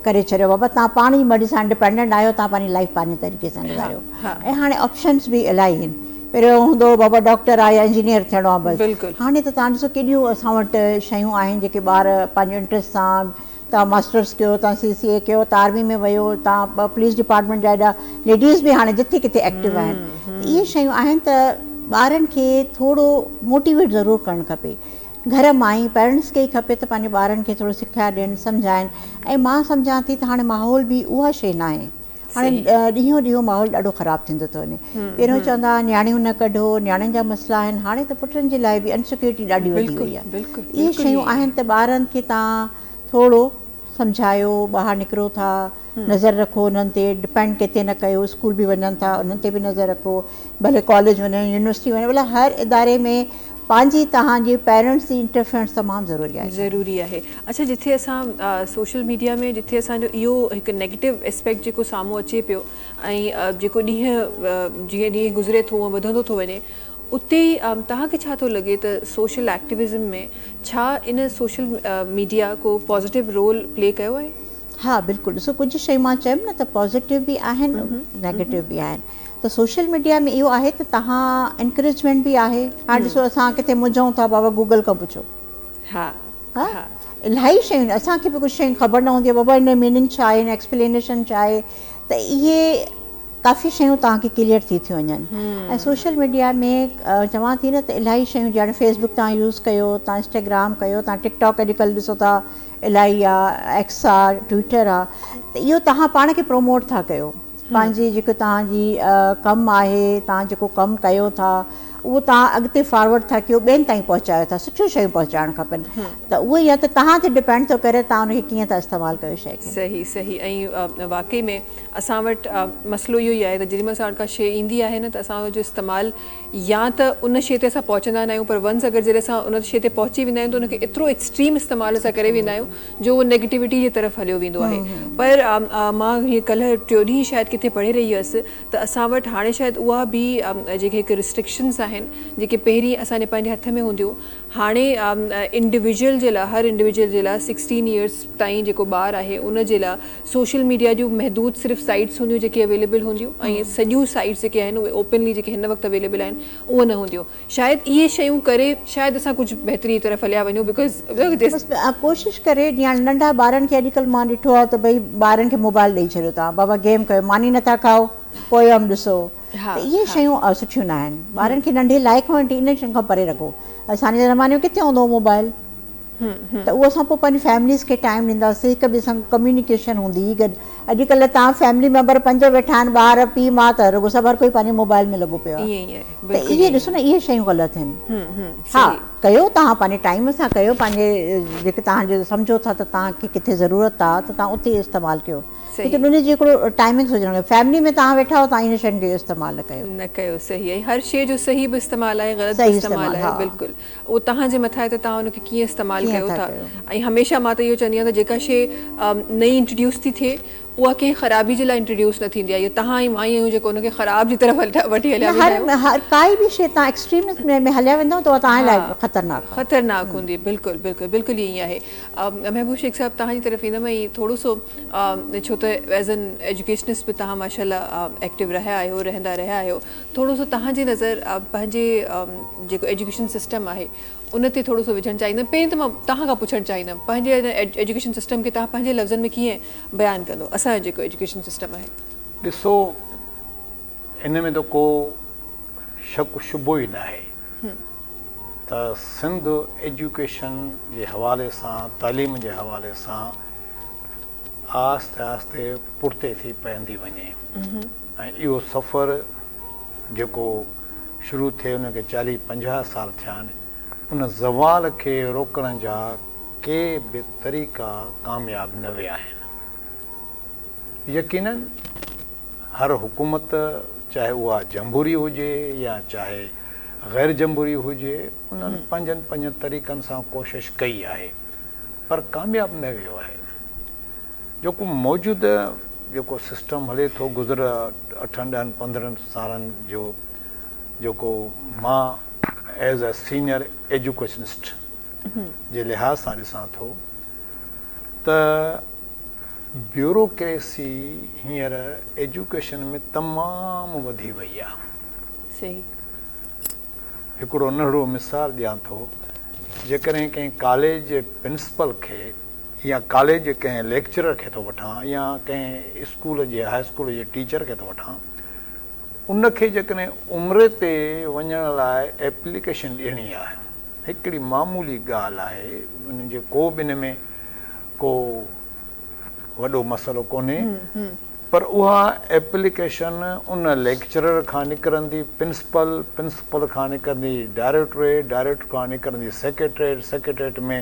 ڪري ڇڏيو بابا توهان پاڻ ئي مرضي سان انڊيپينڊنٽ آهيو توهان پنهنجي لائف پنهنجي طريقي سان گذاريو ۽ هاڻي آپشنس به الاهي آهن پهريون هوندو هو بابا ڊاڪٽر آ يا انجنيئر ٿيڻو آ بس هاڻي ته توهان ڏسو ڪيڏيون اسان وٽ شيون آهن جيڪي ٻار پنهنجي انٽرسٽ سان توهان ماسٽرس ڪيو، توهان سي سي اي ڪيو، توهان آرمي ۾ ويو، توهان پوليس ڊپارٽمينٽ جا ايڏا ليڊيز به هاڻي جٿي ڪٿي ايڪٽو آهن ته اهي شيون آهن ته ٻارن کي ٿورو موٽيويٽ ضرور ڪرڻ کپي گهر مان ئي پيرنٽس کي ئي کپي ته پنهنجي ٻارن کي ٿورو سکيا ڏين سمجهائن ۽ مان سمجهان ٿي ته هاڻي ماحول به اها شي ناهي هاڻي ڏينهون ڏينهون ماحول ڏاڍو خراب ٿيندو ٿو وڃي. پهريون چوندا هئا نياڻيون نه ڪڍو، نياڻين جا مسئلا آهن، هاڻي ته پٽن جي لاء به انسيڪيورٽي ڏاڍي وڌي وئي آهي. اهي شيون آهن ته ٻارن کي توهان ٿورو سمجهايو، ٻاهر نڪرو ٿا نظر رکو انهن تي، ڊپينڊ ڪنهن تي نه ڪيو، اسڪول به وڃن ٿا انهن تي به نظر رکو، ڀلي ڪاليج وڃن يونيورسٽي وڃن، ڀلا هر اداري ۾ پنهنجي توهان جي پيرنٽس جي انٽرفيئرنس تمام ضروري آهي. ضروري آهي. اڇا جٿي اسان سوشل ميڊيا ۾ جٿي اسان جو اهو هڪ نيگيٽو اسپيڪٽ جيڪو سامهون اچي پيو ۽ جيڪو ڏينهن جيئن ڏينهن گذري ٿو اونئن وڌندو ٿو وڃي اتي ئي توهان کي ڇا ٿو لڳي ته سوشل ايڪٽيوزم ۾ ڇا ان سوشل ميڊيا ڪو پازيٽو رول پلي ڪيو آهي؟ ها بلڪل ڏسو ڪجهه شيون مان چيم نه ته پازيٽو به آهن نيگيٽو به آهن ته سوشل ميڊيا ۾ اهو آهي ته توهان انڪريجمينٽ به آهي هاڻي ڏسو اسان ڪٿي منجهون ٿا بابا گوگل کان پڇو ها ها الاهي شيون اسان کي به ڪجهه شيون خبر نه هوندي آهي بابا ان جو ميننگ ڇا آهي ان ايڪسپلينيشن ڇا آهي ته اهي ڪافي شيون توهان کي ڪليئر ٿي ٿيون وڃن ۽ سوشل ميڊيا ۾ چوان ٿي نه ته الاهي شيون جي هاڻي فيس بڪ توهان يوز ڪيو توهان انسٽاگرام ڪيو توهان ٽڪ ٽاڪ اڄڪلهه ڏسو ٿا الاهي آ ايڪس آ ٽوئٽر آ ته اهو توهان پاڻ کي پروموٽ ٿا ڪيو پنهنجي جيڪو توهان جي ڪم آهي توهان جيڪو ڪم ڪيو ٿا اهو توهان اڳتي فارورڊ ٿا ڪيو ٻين تائين پهچايو ٿا سٺيون شيون پهچائڻ کپن ته اهو ئي آهي ته توهان تي ڊپينڊ ٿو ڪري توهان ان کي ڪيئن ٿا استعمال ڪيو شيء کي. صحيح صحيح ۽ واقعي ۾ اسان وٽ مسئلو اهو ئي آهي ته جيڏي مهل اسان وٽ ڪا شيء ايندي آهي نه ته اسان ان جو استعمال يا ته ان شيء تي اسان پهچندا نه آهيون پر ونس اگر جڏهن اسان ان شيء تي پهچي ويندا آهيون ته ان کي ايترو ايڪسٽريم استعمال اسان ڪري ويندا آهيون جو اهو نيگيٽوٽي جي طرف هليو ويندو آهي پر مان هيء ڪلهه ٽيو ڏينهن شايد ڪٿي پڙهي رهي هيس ته اسان وٽ هاڻي شايد اها به جيڪي هڪ ريسٽرڪشنس آهن جيڪي پهرين اسان جي پنهنجي هٿ ۾ هونديون هاڻي انڊيويجوئل جي لاء هر انڊيويجوئل جي لاء سڪسٽين ايئرس تائين جيڪو ٻار آهي ان جي لاء سوشل ميڊيا جون محدود صرف سائيٽس هونديون جيڪي اويليبل هونديون ۽ سڄيون سائيٽس جيڪي آهن اهي اوپنلي جيڪي هن وقت اويليبل آهن اهي نه هونديون شايد اهي شيون ڪري شايد اسان ڪجهه بهتري طرف هليا وڃون because بس ڪوشش ڪري جيئن ننڍا ٻارن کي اڄڪلهه مان ڏٺو آهي ته ڀئي ٻارن کي موبائل ڏئي ڇڏيو تان بابا گيم ڪيو ماني نٿا کائو پوئم ڏسو ته اهي شيون سٺيون نه آهن ٻارن کي ننڍي لاء کان وٺي انهن شين کان پري رکو اسان جي زماني ۾ ڪٿي هوندو هو موبائل ته اهو اسان پوء پنهنجي فيمليز کي ٽائيم ڏينداسين هڪ ٻئي سان ڪميونيڪيشن هوندي هئي گڏ اڄڪلهه تان فيملي ميمبر پنج ويٺا آهن ٻار پيء ماء ته رڳو سڀ هر ڪوئي پنهنجي موبائل ۾ لڳو پيو آهي ته اهي ڏسو نه اهي شيون غلط آهن ها ڪيو توهان پنهنجي ٽائيم سان ڪيو پنهنجي جيڪي توهان جو سمجهو ٿا ته توهان کي ڪٿي ضرورت آهي ته توهان اتي استعمال ڪيو ليڪن ان جي هڪڙو ٽائمنگس هجڻ کپي فيملي ۾ توهان ويٺا آهيو توهان ان شين جو استعمال نه ڪيو نه ڪيو صحيح ۽ هر شي جو صحيح به استعمال آهي غلط به استعمال آهي بلڪل اهو توهان جي مٿان آهي ته توهان ان کي ڪيئن استعمال ڪيو ٿا ۽ هميشه مان ته اهو چوندي آهيان ته جيڪا شيء نئين انٽروڊيوس ٿي ٿئي اها ڪنهن خرابي جي لاء انٽروڊيوس نه ٿيندي آهي اهو توهان ۽ مان ئي آهيون جيڪو ان کي خراب جي طرف وٺي هليا ويندا آهيون. هر ڪائي به شيء توهان ايڪسٽريم ۾ هليا ويندؤ ته اها توهان لاء خطرناڪ آهي. خطرناڪ هوندي بلڪل بلڪل بلڪل ائين ئي آهي. محبوب شيخ صاحب توهان جي طرف ايندم ۽ ٿورو سو ڇو ته ايز ان ايجوڪيشنسٽ به توهان ماشاء الله ايڪٽو رهيا آهيو رهندا رهيا آهيو ٿورو سو توهان جي نظر پنهنجي جيڪو ايجوڪيشن سسٽم آهي ان تي ٿورو سو وجهڻ چاهيندم. پهرين ته مان توهان کان پڇڻ چاهيندم پنهنجي ان ايجوڪيشن سسٽم کي توهان پنهنجي لفظن ۾ ڪيئن بيان ڪندو اسان جو جيڪو ايجوڪيشن سسٽم آهي. ڏسو ان ۾ ته ڪو شڪ شبهو ئي ناهي ته سنڌ ايجوڪيشن جي حوالي سان تعليم جي حوالي سان آهستي آهستي پٺتي ٿي پوندي وڃي ۽ اهو سفر جيڪو شروع ٿئي ان کي چاليهه پنجاهه سال ٿيا آهن ان زوال کي روڪڻ جا ڪي به طريقا ڪامياب نه ويا آهن. يقينن هر حڪومت چاهي اها جمهوري هجي يا چاهي غير جمهوري هجي انهن پنهنجن پنهنجن طريقن سان ڪوشش ڪئي آهي پر ڪامياب نه ويو آهي. جيڪو موجوده جيڪو سسٽم هلي ٿو گذريل اٺن ڏهن پندرهن سالن جو جيڪو مان ايز اي سينئر ايجوڪيشنسٽ جي لحاظ سان ڏسان ٿو ته بيوروڪريسي هينئر ايجوڪيشن ۾ تمام وڌي وئي آهي. صحيح. هڪڙو ننڍڙو مثال ڏيان ٿو، جيڪڏهن ڪنهن ڪاليج جي پرنسپل کي يا ڪاليج جي ڪنهن ليڪچرر کي ٿو وٺان يا ڪنهن اسڪول جي هاء اسڪول جي ٽيچر کي ٿو وٺان، ان کي جيڪڏهن عمري تي وڃڻ لاء ايپليڪيشن ڏيڻي آهي، هڪڙي معمولي ڳالهه آهي، ان جي ڪو به ان ۾ ڪو وڏو مسئلو ڪونهي پر اها ايپليڪيشن ان ليڪچرر کان نڪرندي پرنسپل، پرنسپل کان نڪرندي ڊائريڪٽوريٽ، ڊائريڪٽر کان نڪرندي secretariat, secretariat ۾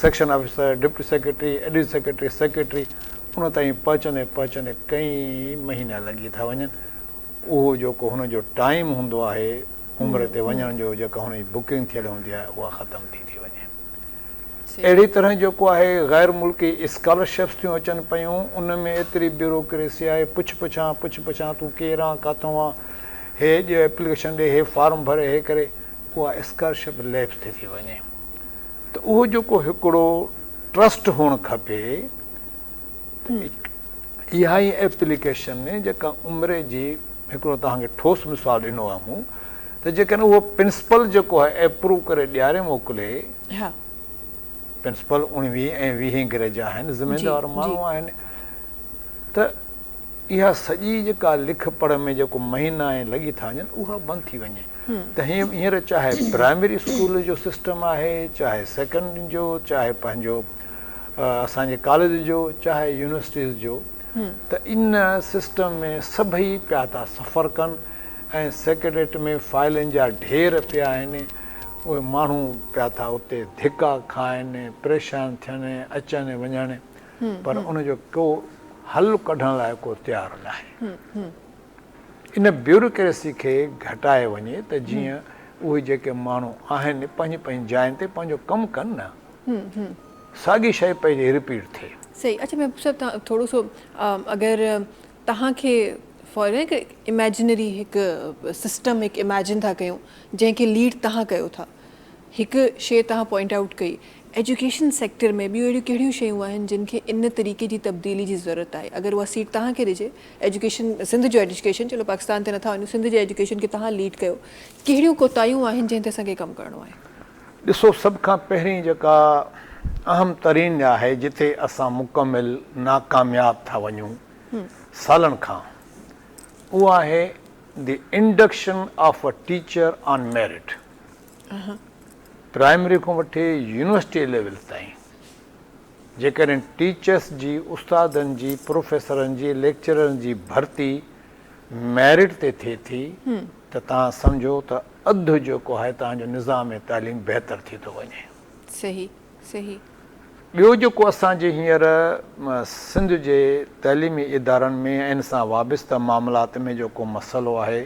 section officer, deputy secretary, additional secretary, secretary ان تائين پهچندي پهچندي ڪئين مهينا لڳي ٿا وڃن. اهو جيڪو هن جو ٽائيم هوندو آهي عمري تي وڃڻ جو جيڪا هن جي بڪنگ ٿيل هوندي آهي اها ختم ٿي ٿي وڃي. اهڙي طرح جيڪو آهي غير ملڪي اسڪالرشپس ٿيون اچن پيون ان ۾ ايتري بيوروڪريسي آهي پڇ پڇان پڇ پڇان تون ڪير آن ڪاٿون آن هي ڏي ايپليڪيشن ڏي هي فارم ڀر هي ڪري اها اسڪالرشپ ليپس ٿي ٿي وڃي ته اهو جيڪو هڪڙو ٽرسٽ هئڻ کپي ته اها ئي ايپليڪيشن جيڪا عمري جي هڪڙو توهان کي ٺوس مثال ڏنو آهي مون ته جيڪڏهن اهو پرنسپل جيڪو آهي ايپروو ڪري ڏياري موڪلي، پرنسپل اڻويهين ۽ ويهين گريڊ جا آهن، ذميدار ماڻهو آهن ته اها سڄي جيڪا لک پڙهه ۾ جيڪو مهينا ۽ لڳي ٿا وڃن اها بند ٿي وڃي ته هينئر چاهي پرائمري اسڪول جو سسٽم آهي چاهي سيڪنڊري جو چاهي پنهنجو اسان جي ڪاليج جو چاهي يونيورسٽيز جو ته ان سسٽم ۾ سڀئي پيا ٿا سفر ڪن ۽ سيڪريٽريٽ ۾ فائلن جا ڍير پيا آهن، اهي ماڻهو پيا ٿا اتي ڌڪا کائن، پريشان ٿين، اچن وڃن، پر ان جو ڪو حل ڪڍڻ لاء ڪو تيار ناهي. ان بيوروڪريسي کي گهٽائي وڃي ته جيئن اهي جيڪي ماڻهو آهن پنهنجي پنهنجي جاين تي پنهنجو ڪم ڪن نه، ساڳي شيء پئي رپيٽ ٿئي. صحيح اڇا محبوب صاحب توهان ٿورو سو اگر توهان کي فار هڪ اميجنري هڪ سسٽم هڪ اميجن ٿا ڪيون جنهن کي ليڊ توهان ڪيو ٿا هڪ شي توهان پوائنٽ آئوٽ ڪئي ايجوڪيشن سيڪٽر ۾ ٻيون اهڙيون ڪهڙيون شيون آهن جن کي ان طريقي جي تبديلي جي ضرورت آهي اگر اها سيٽ توهان کي ڏجي ايجوڪيشن سنڌ جو ايجوڪيشن چلو پاڪستان تي نٿا وڃون سنڌ جي ايجوڪيشن کي توهان ليڊ ڪيو ڪهڙيون ڪوتاهيون آهن جنهن تي اسان کي ڪم ڪرڻو آهي. ڏسو سڀ کان پهرين جيڪا اهم ترين آهي جتي اسان مڪمل ناڪامياب ٿا وڃون سالن کان اهو آهي the induction of a teacher on merit primary کان وٺي يونيورسٽي ليول تائين جيڪڏهن ٽيچرس جي استادن جي پروفيسرن جي ليڪچررن جي ڀرتي ميرٽ تي ٿئي ٿي ته توهان سمجهو ته اڌ جيڪو آهي توهان جو نظام تعليم بهتر ٿي ٿو وڃي. صحيح صحيح. ٻيو جيڪو اسان جي هينئر سنڌ جي تعليمي ادارن ۾ ۽ ان سان وابسته معاملات ۾ جيڪو مسئلو آهي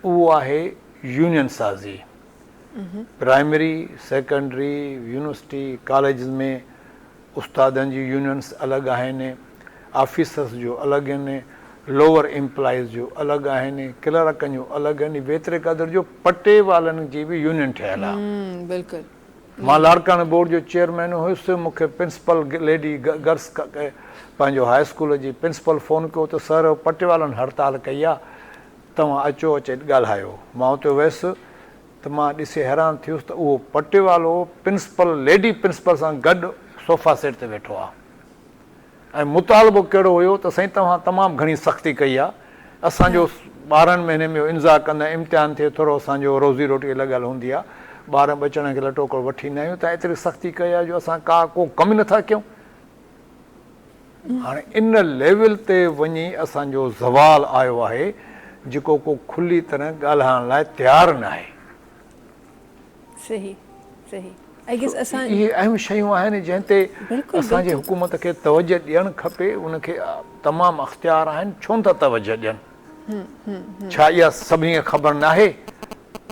اهو آهي يونين سازي. پرائمري، سيڪنڊري، يونيورسٽي، ڪاليجز ۾ استادن جي يونينس الڳ آهن، آفيسرس جو الڳ آهن، لوئر ايمپلائيز جو الڳ آهن، ڪلرڪن جو الڳ آهن، ويتري قدر جو پٽيوالن جي به يونين ٺهيل آهي. بلڪل. مان لاڙڪاڻي بورڊ جو چيئرمين هيس، مون کي پرنسپل ليڊي گرلس پنهنجو هاء اسڪول جي پرنسپل فون ڪيو ته سر پٽيوالن هڙتال ڪئي آهي، توهان اچو اچي ڳالهايو. مان اتي ويس. ته مان ڏسي حيران ٿيس ته اهو پٽيوالو پرنسپل ليڊي پرنسپل سان گڏ صوفا سيٽ تي ويٺو آ ۽ مطالبو ڪهڙو هيو ته سائين توهان تمام گهڻي سختي ڪئي آ اسان جو ٻارهن مهيني ۾ انزا ڪندا آهيون امتحان ٿئي ٿورو اسان جو روزي روٽي لڳل هوندي آ ٻارن ٻچڙن کي لٽو ڪپڙو وٺي ايندا آهيون توهان ايتري سختي ڪئي آ جو اسان ڪا ڪو ڪم ئي نٿا ڪيون. هاڻي ان ليول تي وڃي اسان جو زوال آيو آهي جيڪو ڪو کلي طرح ڳالهائڻ لاء تيار ناهي. صحيح صحيح I guess اسان اهي اهم شيون آهن جنهن تي اسان جي حڪومت کي توجه ڏيڻ کپي ان کي تمام اختيار آهن ڇو نٿا توجه ڏين ڇا اها سڀني کي خبر ناهي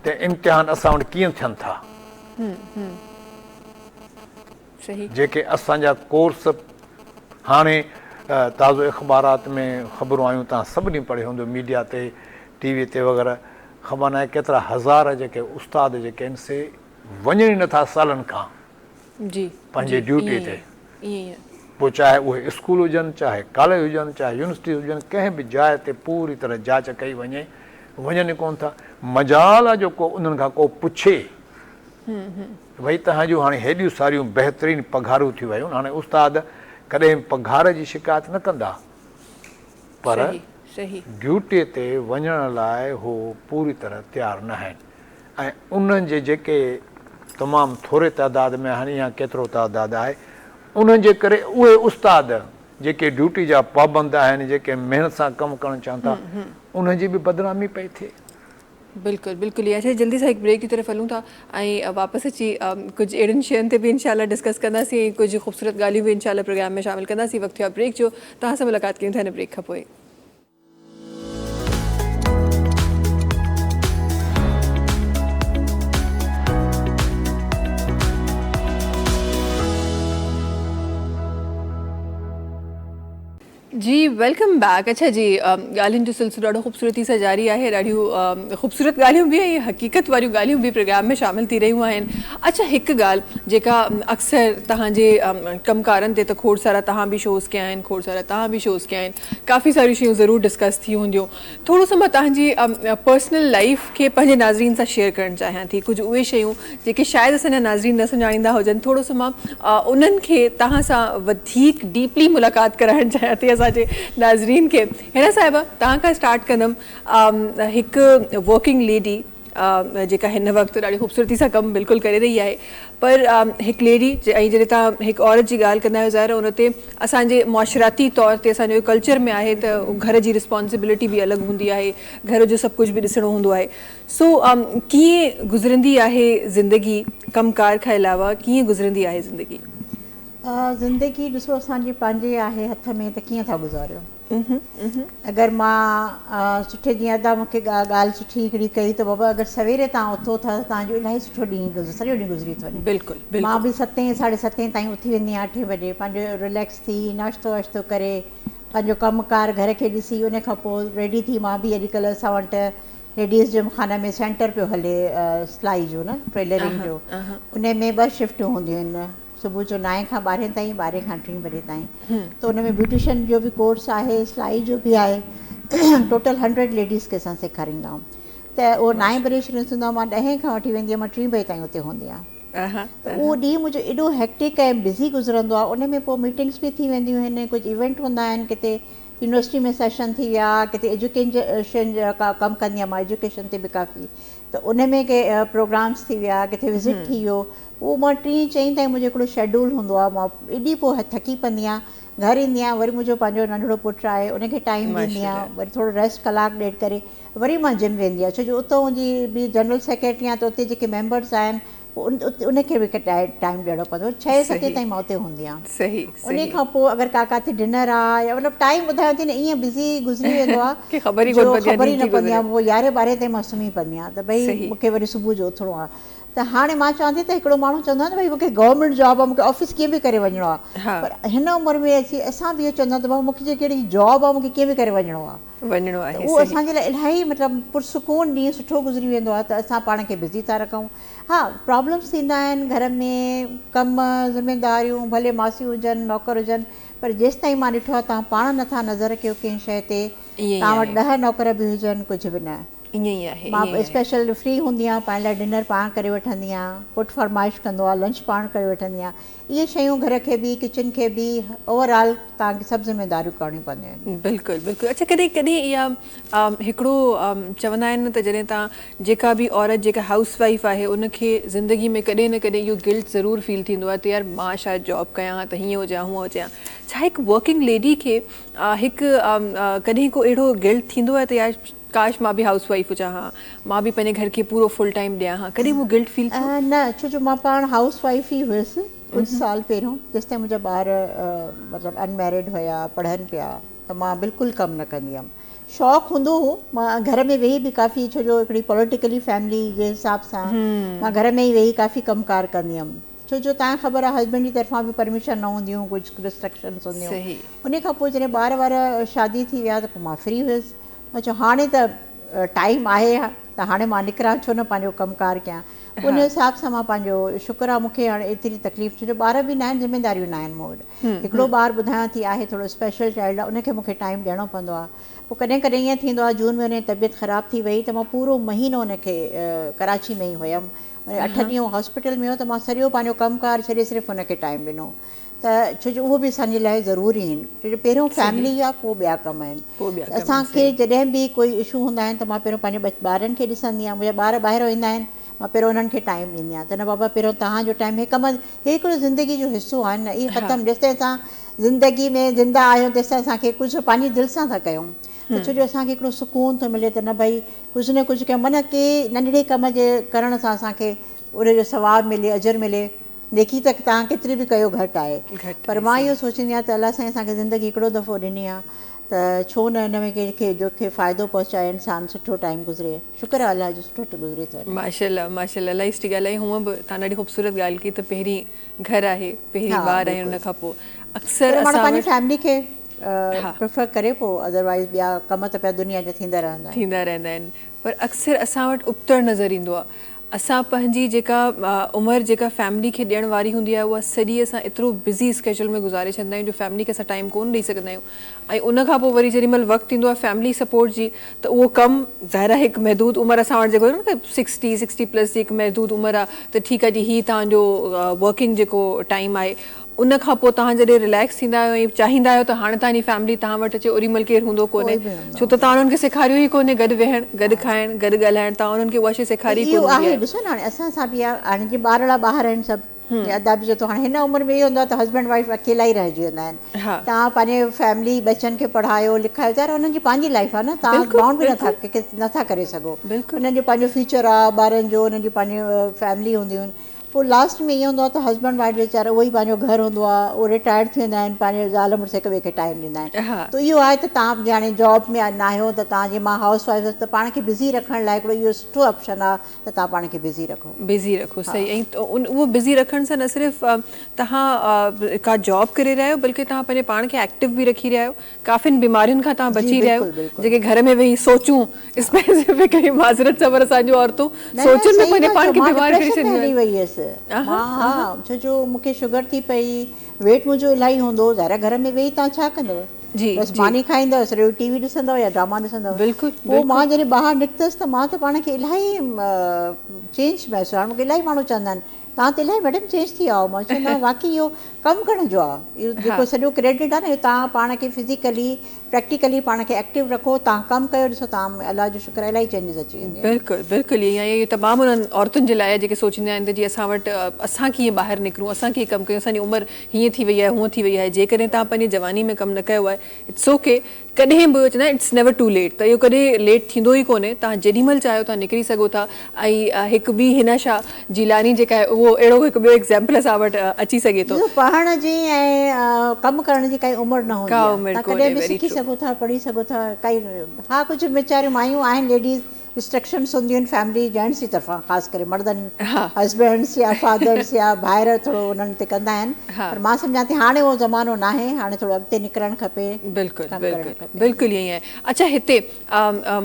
ته امتحان اسان وٽ ڪيئن ٿين ٿا. جيڪي اسان جا ڪورس هاڻي تازو اخبارات ۾ خبرون آيون توهان سڀني پڙهيو هوندو ميڊيا تي ٽي وي تي وغيره خبر ناهي ڪيترا هزار جيڪي استاد جيڪي آهن سي وڃن ئي نٿا سالن کان پنهنجي ڊيوٽي تي پوء چاهي اهي اسڪول هجن چاهي ڪاليج هجن چاهي يونيورسٽيز هجن ڪنهن به جاء تي پوري طرح جاچ ڪئي وڃي وڃن ئي ڪونه ٿا مجال آ جو ڪو انهن کان ڪو پڇي ڀئي توهان جون هاڻي هيڏيون ساريون بهترين پگهارون ٿي ويون، هاڻي استاد ڪڏهن به پگهار جي شڪايت نه ڪندا پر ڊيوٽي تي وڃڻ لاء هو پوري طرح تيار نه آهن ۽ انهن جي جيڪي تمام ٿوري تعداد ۾ آهن يا ڪيترو تعداد آهي انهن جي ڪري اهي استاد جيڪي ڊيوٽي جا پابند آهن جيڪي محنت سان ڪم ڪرڻ چاهن ٿا انهن جي به بدنامي پئي ٿئي. بلڪل بلڪل اچا جلدي سان هڪ بريڪ جي طرف هلون ٿا ۽ واپس اچي ڪجهه اهڙين شين تي به انشاء الله ڊسڪس ڪنداسين ۽ ڪجهه خوبصورت ڳالهيون به انشاء الله پروگرام ۾ شامل ڪنداسين وقت ٿيو آهي بريڪ جو توهان سان ملاقات ڪيون ٿا هن بريڪ کان پوء. جي welcome back اڇا جي ڳالهين جو سلسلو ڏاڍو خوبصورتي سان جاري آهي ڏاڍيون خوبصورت ڳالهيون به ۽ حقيقت واريون ڳالهيون به پروگرام ۾ شامل ٿي رهيون آهن اڇا هڪ ڳالهه جيڪا اڪثر توهان جي ڪم ڪارن تي ته کوڙ سارا توهان به شوز ڪيا آهن کوڙ سارا توهان به شوز ڪيا آهن ڪافي ساريون شيون ضرور ڊسڪس ٿي هونديون ٿورو سو مان توهان جي پرسنل لائيف کي پنهنجي ناظرين سان شيئر ڪرڻ چاهيان ٿي ڪجهه اهي شيون جيڪي شايد اسان جا ناظرين نه سڃاڻيندا هجن ٿورو سو مان انهن کي توهان سان وڌيڪ ڊيپلي ملاقات ڪرائڻ چاهيان ٿي اسان جي ناظرين کي حنا صاحبه توهان کان اسٽارٽ ڪندم هڪ ورڪنگ ليڊي جيڪا هن وقت ڏاڍي خوبصورتي سان ڪم بلڪل ڪري رهي آهي پر هڪ ليڊي ۽ جڏهن توهان هڪ عورت جي ڳالهه ڪندا آهيو ظاهر ان تي اسان جي معاشرتي طور تي اسان جو ڪلچر ۾ آهي ته گهر جي رسپانسبلٽي به الڳ هوندي آهي گهر جو سڀ ڪجهه به ڏسڻو هوندو آهي سو ڪيئن گذرندي آهي زندگي ڪم ڪار کان علاوه ڪيئن گذرندي آهي زندگي؟ زندگي ڏسو اسان جي پنهنجي آهي هٿ ۾ ته ڪيئن ٿا گذاريو. اگر مان سٺي جيئن ادا مون کي ڳالهه سٺي هڪڙي ڪئي ته بابا اگر سويري توهان اٿو ٿا ته توهان جو الاهي سٺو ڏينهن گذر سڄو ڏينهن گذري ٿو وڃي بلڪل بلڪل مان به ستين ساڍي ستين تائين اٿي ويندي آهيان اٺين بجي پنهنجو رليڪس ٿي ناشتو واشتو ڪري پنهنجو ڪم ڪار گهر کي ڏسي ان کان پوء ريڊي ٿي مان به اڄڪلهه اسان وٽ ليڊيز جم خانه ۾ سينٽر پيو هلي سلائي جو نه ٽيلرنگ جو ان ۾ ٻه شفٽون هونديون آهن صبح جو نائين کان ٻارهين تائين ٻارهين کان ٽين بجي تائين ته ان ۾ بيوٽيشن جو به ڪورس آهي سلائي جو به آهي ٽوٽل هنڊريڊ ليڊيز کي اسان سيکاريندا آهيون ته اهو نائين بجي شروع ٿيندو آهي مان ڏهين کان وٺي ويندي آهيان مان ٽين بجي تائين اتي هوندي آهيان ته اهو ڏينهن منهنجو ايڏو هيڪٽڪ ۽ بزي گذرندو آهي ان ۾ پوء ميٽنگس به ٿي وينديون آهن ڪجهه ايونٽ هوندا آهن ڪٿي يونيورسٽي ۾ سيشن ٿي ويا ڪٿي ايجوڪيشن جا ڪم ڪندي آهيان مان ايجوڪيشن تي به ڪافي ته ان ۾ ڪي پروگرامس ٿي ويا ڪٿي وزٽ ٿي ويو پوء مان ٽين چئين تائين منهنجو هڪڙو شيڊول هوندو آهي مان ايڏي پوء ٿڪي پوندي آهيان گهر ايندي آهيان وري منهنجو پنهنجو ننڍڙو پٽ آهي ان کي ٽائيم ڏيندي آهيان وري ٿورو ريسٽ ڪلاڪ ڏيڍ ڪري وري مان جم ويندي آهيان ڇو جو اتو جي به جنرل سيڪريٽري آهيان ته اتي جيڪي ميمبرس آهن پوء ان کي به ٽائيم ڏيڻو پوندو آهي ڇهين ستين تائين مان اتي هوندي آهيان ان کان پوء اگر ڪا ڪاٿي ڊنر آهي يا مطلب ٽائيم ٻڌايان ٿي نه ائين بزي گذري ويندو آهي جو خبر ئي نه پوندي آهي پوء يارهين ٻارهين تائين مان سمهي پوندي آهيان ته ڀئي مون کي وري صبح جو اٿڻو آهي ته هاڻي مان چوان ٿي ته هڪڙو ماڻهو چوندو آهي نه ڀئي مون کي گورنمينٽ جاب آهي مون کي آفيس ڪيئن به ڪري وڃڻو آهي پر هن عمر ۾ اچي اسان به اهو چوندا آهيون ته بابا مون کي جيڪي جاب آهي مون کي ڪيئن به ڪري وڃڻو آهي وڃڻو آهي ته اهو اسان جي لاء الاهي مطلب پرسڪون ڏينهن سٺو گذري ويندو آهي ته اسان پاڻ کي بزي ٿا رکون ها پرابلمس ٿيندا آهن گهر ۾ ڪم ذميداريون ڀلي ماسيون هجن نوڪر هجن پر جيستائين مان ڏٺو آهي توهان پاڻ نٿا نظر ڪيو ڪنهن شيء تي توهان وٽ ڏهه نوڪر به هجن ڪجهه به نه. ائين ئي آهي. مان اسپيشل فري هوندي آهيان پنهنجي لاء ڊنر پاڻ ڪري وٺندي آهيان، پٽ فرمائش ڪندو آهي لنچ پاڻ ڪري وٺندي آهيان. اهي شيون گهر کي به ڪچن کي به اوور آل توهان کي سڀ ذميداريون ڪرڻيون پونديون آهن. بلڪل بلڪل اڇا ڪڏهن ڪڏهن اها هڪڙو چوندا آهن نه ته جڏهن توهان جيڪا به عورت جيڪا هائوس وائيف آهي ان کي زندگي ۾ ڪڏهن نه ڪڏهن اهو گلٽ ضرور فيل ٿيندو آهي ته يار مان شايد جاب ڪيان ها ته هيئن هجي ها هونئن هجي ها ڇا هڪ ورڪنگ ليڊي کي هڪ ڪڏهن ڪو اهڙو گلٽ ٿيندو آهي ته يار ڪاش مان به هائوس وائيف هجان ها، مان به پنهنجي گهر کي پورو فل ٽائيم ڏيان ها، ڪڏهن اهو گلٽ فيل ٿيو؟ نه، ڇو جو مان پاڻ هائوس وائيف ئي هيس ڪجهه سال پهريون، جيستائين منهنجا ٻار مطلب ان ميرڊ هيا، پڙهن پيا ته مان بلڪل ڪم نه ڪندي هيم. شوق هوندو هو، مان گهر ۾ ويهي به ڪافي ڇو جو هڪڙي پوليٽيڪلي فيملي جي حساب سان مان گهر ۾ ئي ويهي ڪافي ڪم ڪار ڪندي هيم. ڇو جو تانکي خبر آهي هسبينڊ جي طرفان به پرميشن نه هونديون ڪجهه ريسٽرڪشنس هونديون. انهي کان پوء جڏهن ٻار وار شادي ٿي ويا ته پوء مان فري هيس. مان چيو هاڻي ته ٽائيم آهي ته هاڻي مان نڪران ڇو نه پنهنجو ڪم ڪار ڪيان ان حساب سان مان پنهنجو شڪر آهي مون کي هاڻي ايتري تڪليف ڇو جو ٻار به ناهن ذميداريون ناهن مون وٽ هڪڙو ٻار ٻڌايان ٿي آهي ٿورو اسپيشل چائلڊ آهي ان کي مون کي ٽائيم ڏيڻو پوندو آهي پوء ڪڏهن ڪڏهن ائين ٿيندو آهي جون ۾ ان جي طبيعت خراب ٿي وئي ته مان پورو مهينو ان کي ڪراچي ۾ ئي هيم اٺ ڏينهن هاسپيٽل ۾ هيو ته مان سڄو پنهنجو ڪم ڪار ڇڏي صرف ان کي ٽائيم ڏنو ته ڇو جو اهو به اسان جي لاء ضروري آهن ڇو جو پهريون فيملي آهي پوء ٻيا ڪم آهن اسان کي جڏهن به ڪوئي اشو هوندا آهن ته مان پهريون پنهنجي ٻارن کي ڏسندي آهيان منهنجا ٻار ٻاهر ويندا آهن مان پهريون انهن کي ٽائيم ڏيندي آهيان ته نه بابا پهريون توهان جو ٽائيم هي ڪم هي هڪڙو زندگي جو حصو آهن نه اهي ختم جيستائين اسان زندگي ۾ زنده آهيون تيستائين اسان کي ڪجهه پنهنجي دل سان ٿا ڪيون ته ڇو جو اسان کي هڪڙو سڪون ٿو ملي ته نه ڀئي ڪجهه نه ڪجهه ڪيون معنيٰ ڪي ننڍڙي ڪم جي ڪرڻ سان اسان کي ان جو ثواب ملي اجر ملي نيڪي ته توهان ڪيتري به ڪيو گهٽ آهي پر مان اهو سوچيندي آهيان ته الله سائين اسان کي زندگي هڪڙو دفعو ڏني آهي ته ڇو نه ان ۾ ڪنهن کي جو کي فائدو پهچائي انسان سٺو ٽائيم گذري شڪر آهي الله جو سٺو گذري ٿو وڃي. ماشاءالله ماشاءالله الاهي سٺي ڳالهه آهي هونء به توهان ڏاڍي خوبصورت ڳالهه ڪئي ته پهرين گهر آهي پهرين ٻار آهن ان کان پوء اڪثر اسان ماڻهو پنهنجي فيملي کي پريفر ڪري پوء ادروائز ٻيا ڪم ته پيا دنيا جا ٿيندا رهندا آهن ٿيندا رهندا آهن پر اڪثر اسان وٽ ابتڙ نظر ايندو آهي اسان پنهنجي جيڪا عمر جيڪا فيملي کي ڏيڻ واري هوندي آهي اها سڄي اسان ايترو بزي اسڪيجول ۾ گذاري ڇڏندا آهيون جو فيملي کي اسان ٽائيم ڪونه ڏئي سگهندا آهيون ۽ ان کان پوء وري جيڏي مهل وقت ايندو آهي فيملي سپورٽ جي ته اهو ڪم ظاهر آهي هڪ محدود عمر اسان وٽ جيڪو نه سڪسٽي سڪسٽي پلس جي هڪ محدود عمر آهي ته ٺيڪ آهي جي هي توهان جو ورڪنگ جيڪو ٽائيم آهي ان کان پوء توهان جڏهن رليڪس ٿيندا آهيو ۽ چاهيندا آهيو ته هاڻي توهان جي فيملي توهان وٽ اچي اوڏي مهل ڪير هوندو ڪونهي ڇو ته توهان انهن کي سيکاريو ئي ڪونهي گڏ ويهڻ گڏ کائڻ گڏ ڳالهائڻ توهان انهن کي اها شيء سيکاري ئي ڪونه هوندي آهي. ڏسو نه هاڻي اسان سان به آهي هاڻي جيئن ٻارڙا ٻاهر آهن سڀ جيئن ادا به چئي ٿو هاڻي هن عمر ۾ اهو هوندو آهي ته هسبينڊ وائيف اڪيلا ئي رهجي ويندا آهن توهان پنهنجي فيملي ٻچن کي پڙهايو لکايو ظاهر آهي انهن جي پنهنجي لائيف آهي نه توهان بائونڊ به نٿا ڪنهن کي نٿا ڪري سگهو انهن جو پنهنجو فيوچر آهي ٻارن جو انهن جون پنهنجون فيملي هونديون آهن پوء لاسٽ ۾ ائين هوندو آهي ته هسبنڊ وائيف ويچارا اهو ئي پنهنجو گهر هوندو آهي اهو رٽائرڊ ٿي ويندا آهن پنهنجي زال مڙس هڪ ٻئي کي ٽائيم ڏيندا آهن ته اهو آهي ته توهان جي هاڻي جاب ۾ ناهيو ته توهان جي مان هائوس وائيف آهيان ته پاڻ کي بزي رکڻ لاء هڪڙو اهو سٺو آپشن آهي ته توهان پاڻ کي بزي رکو. بزي رکو صحيح ۽ اهو بزي رکڻ سان نه صرف توهان ڪا جاب ڪري رهيا آهيو بلڪه توهان پنهنجي پاڻ کي ايڪٽو به رکي رهيا آهيو ڪافين بيمارين کان توهان بچي رهيا آهيو جيڪي گهر ۾ ويهي سوچون اسپيسفڪلي معذرت سان پر اسان جون عورتون سوچن ۾ پنهنجي پاڻ کي بيمار ڪري ڇڏينديون آهن. وئي هيس مان ها ڇو جو مون کي شگر ٿي پئي ويٽ منهنجو الاهي هوندو هو ظاهر آهي گهر ۾ ويهي توهان ڇا ڪندؤ بس ماني کائيندؤ سڄو ٽي وي ڏسندؤ يا ڊراما ڏسندؤ پوء مان جڏهن ٻاهر نڪتس ته مان ته پاڻ کي الاهي چينج محسوس هاڻي مون کي الاهي ماڻهو چوندا آهن توهان ته الاهي ميڊم چينج ٿي ويا آهيو مان چيو نه واقعي اهو ڪم ڪرڻ جو آهي اهو جيڪو سڄو ڪريڊٽ آهي نه اهو توهان پاڻ کي فزيڪلي پريڪٽيڪلي پاڻ کي ايڪٽو رکو توهان ڪم ڪيو ڏسو توهان ۾ الله جو شڪر آهي الاهي چينجز اچي ويندي آهي. بلڪل بلڪل ائين آهي اهو تمام انهن عورتن جي لاء آهي جيڪي سوچينديون آهن ته جي اسان وٽ اسان ڪيئن ٻاهر نڪرون اسان ڪيئن ڪم ڪيون اسان جي عمر هيئن ٿي وئي آهي هونئن ٿي وئي آهي جيڪڏهن توهان پنهنجي جواني ۾ ڪم نه ڪيو آهي it's okay ڪڏهن به چوندا آهن it's never two late ته اهو ڪڏهن ليٽ ٿيندو ئي ڪونهي توهان جيڏي مهل چاهيو توهان نڪري سگهو ٿا ۽ هڪ ٻي حنا شاهه جيلاني جيڪا آهي اهو اهڙو هڪ ٻيو ايگزامپل اسان وٽ اچي سگهي ٿو. ڏسو پڙهڻ جي ۽ ڪم ڪرڻ جي ڪائي عمر نه هوندي آهي توهان ڪڏهن به سکي سگهو ٿا پڙهي سگهو ٿا ڪائي ها ڪجهه ويچاريون مايون آهن ليڊيز ريسٽرڪشنس هونديون آهن فيملي جينٽس جي طرفان خاص ڪري مردن هسبينڊس يا فادرس يا ڀائر ٿورو انهن تي ڪندا آهن پر مان سمجهان ٿي هاڻي اهو زمانو ناهي هاڻي ٿورو اڳتي نڪرڻ کپي بلڪل بلڪل بلڪل ائين آهي اڇا هتي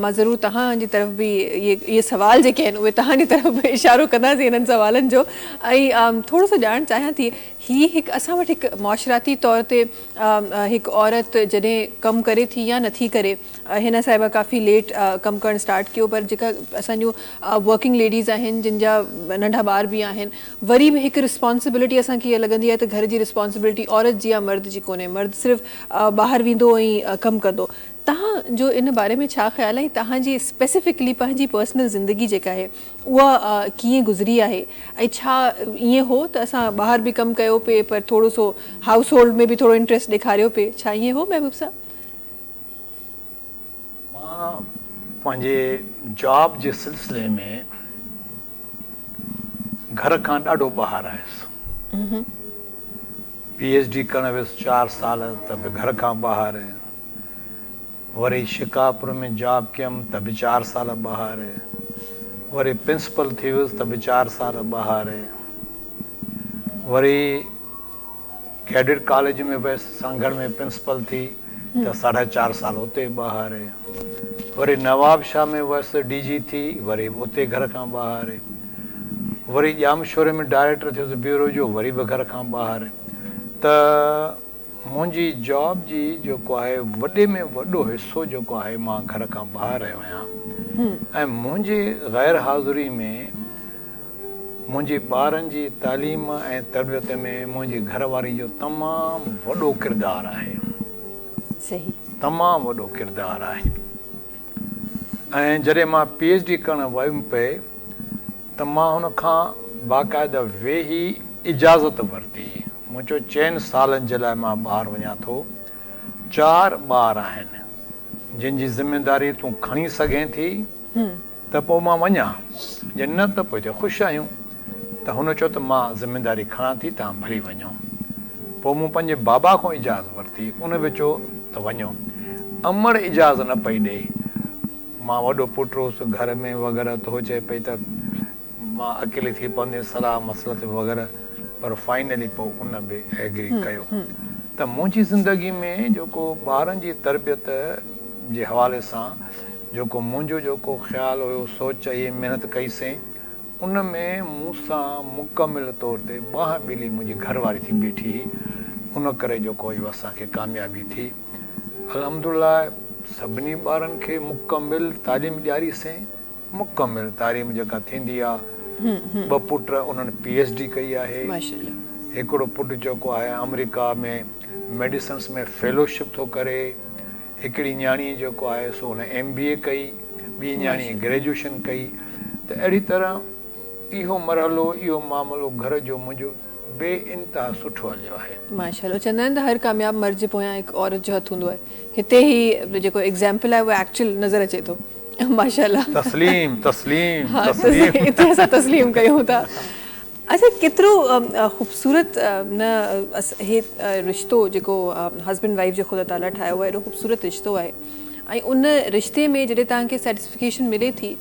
مان ضرور توهان جي طرف به اهي سوال جيڪي آهن اهي توهان جي طرف به اشارو ڪنداسين انهن سوالن جو ۽ ٿورو سو ڄاڻڻ چاهيان ٿي هي هڪ اسان وٽ هڪ معاشراتي طور تي هڪ عورت جڏهن ڪم ڪري ٿي يا نٿي ڪري هن صاحبه ڪافي ليٽ ڪم ڪرڻ اسٽارٽ ڪيو پر پر جيڪا اسان جون ورڪنگ ليڊيز آهن جن جا ننڍا ٻار به آهن وري به هڪ رسپانسبلٽي اسان کي اها لڳندي آهي ته گهر جي رسپانسبلٽي عورت جي يا مرد جي ڪونهي مرد صرف ٻاهر ويندو ۽ ڪم ڪندو تهان جو ان باري ۾ ڇا خيال آهي ۽ تهان جي اسپيسفڪلي پنهنجي پرسنل زندگي جيڪا آهي اها ڪيئن گذري آهي ۽ ڇا ائين هو ته اسان ٻاهر به ڪم ڪيو پئي پر ٿورو سو هائوس هولڊ ۾ به ٿورو انٽريسٽ ڏيکاريو پئي ڇا ائين هو محبوب صاحب؟ مان پنهنجي جاب جي سلسلي ۾ گهر کان ڏاڍو ٻاهر آيس. پي ايڇ ڊي ڪرڻ ويس چار سال ته به گهر کان ٻاهر. وري شڪارپور ۾ جاب ڪيم ته به چار سال ٻاهر، وري پرنسپل ٿي ويس ته به چار سال ٻاهر، وري ڪيڊٽ ڪاليج ۾ ويس سانگهڙ ۾ پرنسپل ٿي ته ساڍا چار سال اتي ٻاهر، وري نوابشاهه ۾ ويس ڊي جي ٿي وري به اتي گهر کان ٻاهر، وري ڄامشوري ۾ ڊائريڪٽر ٿيس بيورو جو وري به گهر کان ٻاهر ته منهنجي جاب جي جيڪو آهي وڏي ۾ وڏو حصو جيڪو آهي مان گهر کان ٻاهر رهيو آهيان ۽ منهنجي غير حاضري ۾ منهنجي ٻارن جي تعليم ۽ تربيت ۾ منهنجي گهر واري جو تمام وڏو ڪردار آهي تمام وڏو ڪردار آهي ۽ جڏهن مان پي ايڇ ڊي ڪرڻ ويم پئي ته مان هن کان باقاعده ويهي اجازت ورتي. مون چيو چئن سالن جي لاء مان ٻاهر وڃان ٿو. چار ٻار آهن، جن جي ذميداري تون کڻي سگهين ٿي ته پوء مان وڃان، جي نه ته پوء هتي خوش آهيون. ته هن چيو ته مان ذميداري کڻان ٿي، توهان ڀلي وڃو. پوء مون پنهنجي بابا کان اجازت ورتي، ان به چيو ته وڃو. امڙ اجازت نه پئي ڏئي. مان وڏو پٽ هوس گهر ۾ وغيره ته هو چئي پئي ته مان اڪيلي ٿي پونديس صلاح مصلحت وغيره پر فائنلي پوء ان به ايگري ڪيو ته منهنجي زندگي ۾ جيڪو ٻارن جي تربيت جي حوالي سان جيڪو منهنجو جيڪو خيال هيو سوچ هئي محنت ڪئي سين ان ۾ مون سان مڪمل طور تي ٻانهن ٻيلي منهنجي گهر واري ٿي بيٺي هئي ان ڪري جيڪو اهو اسان کي ڪاميابي ٿي. الحمدلله سڀني ٻارن کي مڪمل تعليم ڏياري سين مڪمل تعليم جيڪا ٿيندي آ ٻه پٽ انهن پي ايڇ ڊي ڪئي آهي هڪڙو پٽ جيڪو آهي آمريڪا ۾ ميڊيسنس ۾ فيلوشپ ٿو ڪري هڪڙي نياڻي جيڪو آهي سو ان ايم بي اي ڪئي ٻي نياڻي گريجوئيشن ڪئي ته اهڙي طرح اهو مرحلو اهو معاملو گهر جو منهنجو بي انتها سٺو هليو آهي. ماشاءالله چوندا آهن ته هر ڪامياب مرد جي پويان هڪ عورت جو هٿ هوندو آهي هتي هي جيڪو ايگزامپل آهي اهو ايڪچوئل نظر اچي ٿو ماشاءالله. تسليم تسليم تسليم. هتي اسان تسليم ڪيون ٿا. اڇا ڪيترو خوبصورت نه هي رشتو جيڪو هسبينڊ وائيف جو خدا تعالي ٺاهيو آهي ايڏو خوبصورت رشتو آهي ۽ ان رشتي ۾ جڏهن توهان کي سيٽسفڪيشن ملي ٿي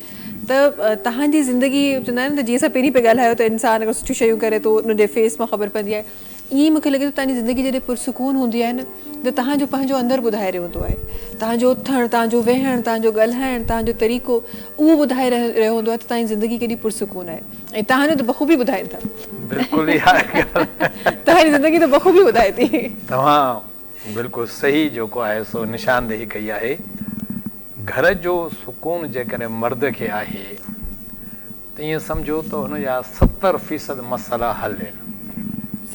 ته توهان جي زندگي چوندا آهن نه ته جيئن اسان پهرين پئي ڳالهايو ته انسان اگر سٺيون شيون ڪري ٿو ان جي فيس مان خبر پوندي آهي ائين ئي مونکي لڳي ٿو توهان جي زندگي جڏهن پرسڪون هوندي آهي نه ته توهان جو پنهنجو اندر ٻڌائي رهيو هوندو آهي توهان جو اٿڻ توهان جو ويهڻ توهان جو ڳالهائڻ توهان جو طريقو اهو ٻڌائي رهيو هوندو آهي ته توهان جي زندگي ڪيڏي پرسڪون آهي ۽ توهان جو ته بخوبي ٻڌائين ٿا. بلڪل اها ڳالهه. توهان جي زندگي ته بخوبي ٻڌائي ٿي. توهان بلڪل صحيح جيڪو آهي سو نشاندهي ڪئي آهي. گهر جو سڪون جيڪڏهن مرد کي آهي ته ائين سمجهو ته هن جا 70% مسئلا حل آهن.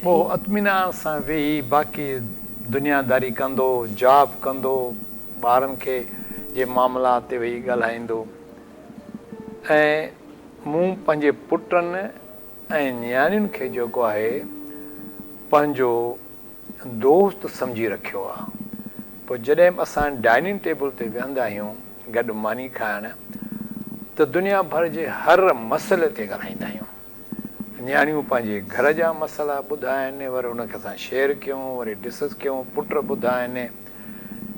پوء هو اطمينان سان ويهي باقي دنياداري ڪندو، جاب ڪندو، ٻارن کي جي معاملات تي ويهي ڳالهائيندو ۽ مون پنهنجي پٽن ۽ نياڻين کي جيڪو آهي پنهنجو دوست سمجهي رکيو آ. پوء جڏهن به اسان ڊائننگ ٽيبل تي ويهندا آهيون گڏ ماني کائڻ ته دنيا ڀر جي هر مسئلي تي ڳالهائيندا آهيون. نياڻيون پنهنجي گهر جا مسئلا ٻڌائن وري ان کي اسان شيئر ڪيون وري ڊسڪس ڪيون پٽ ٻڌائن.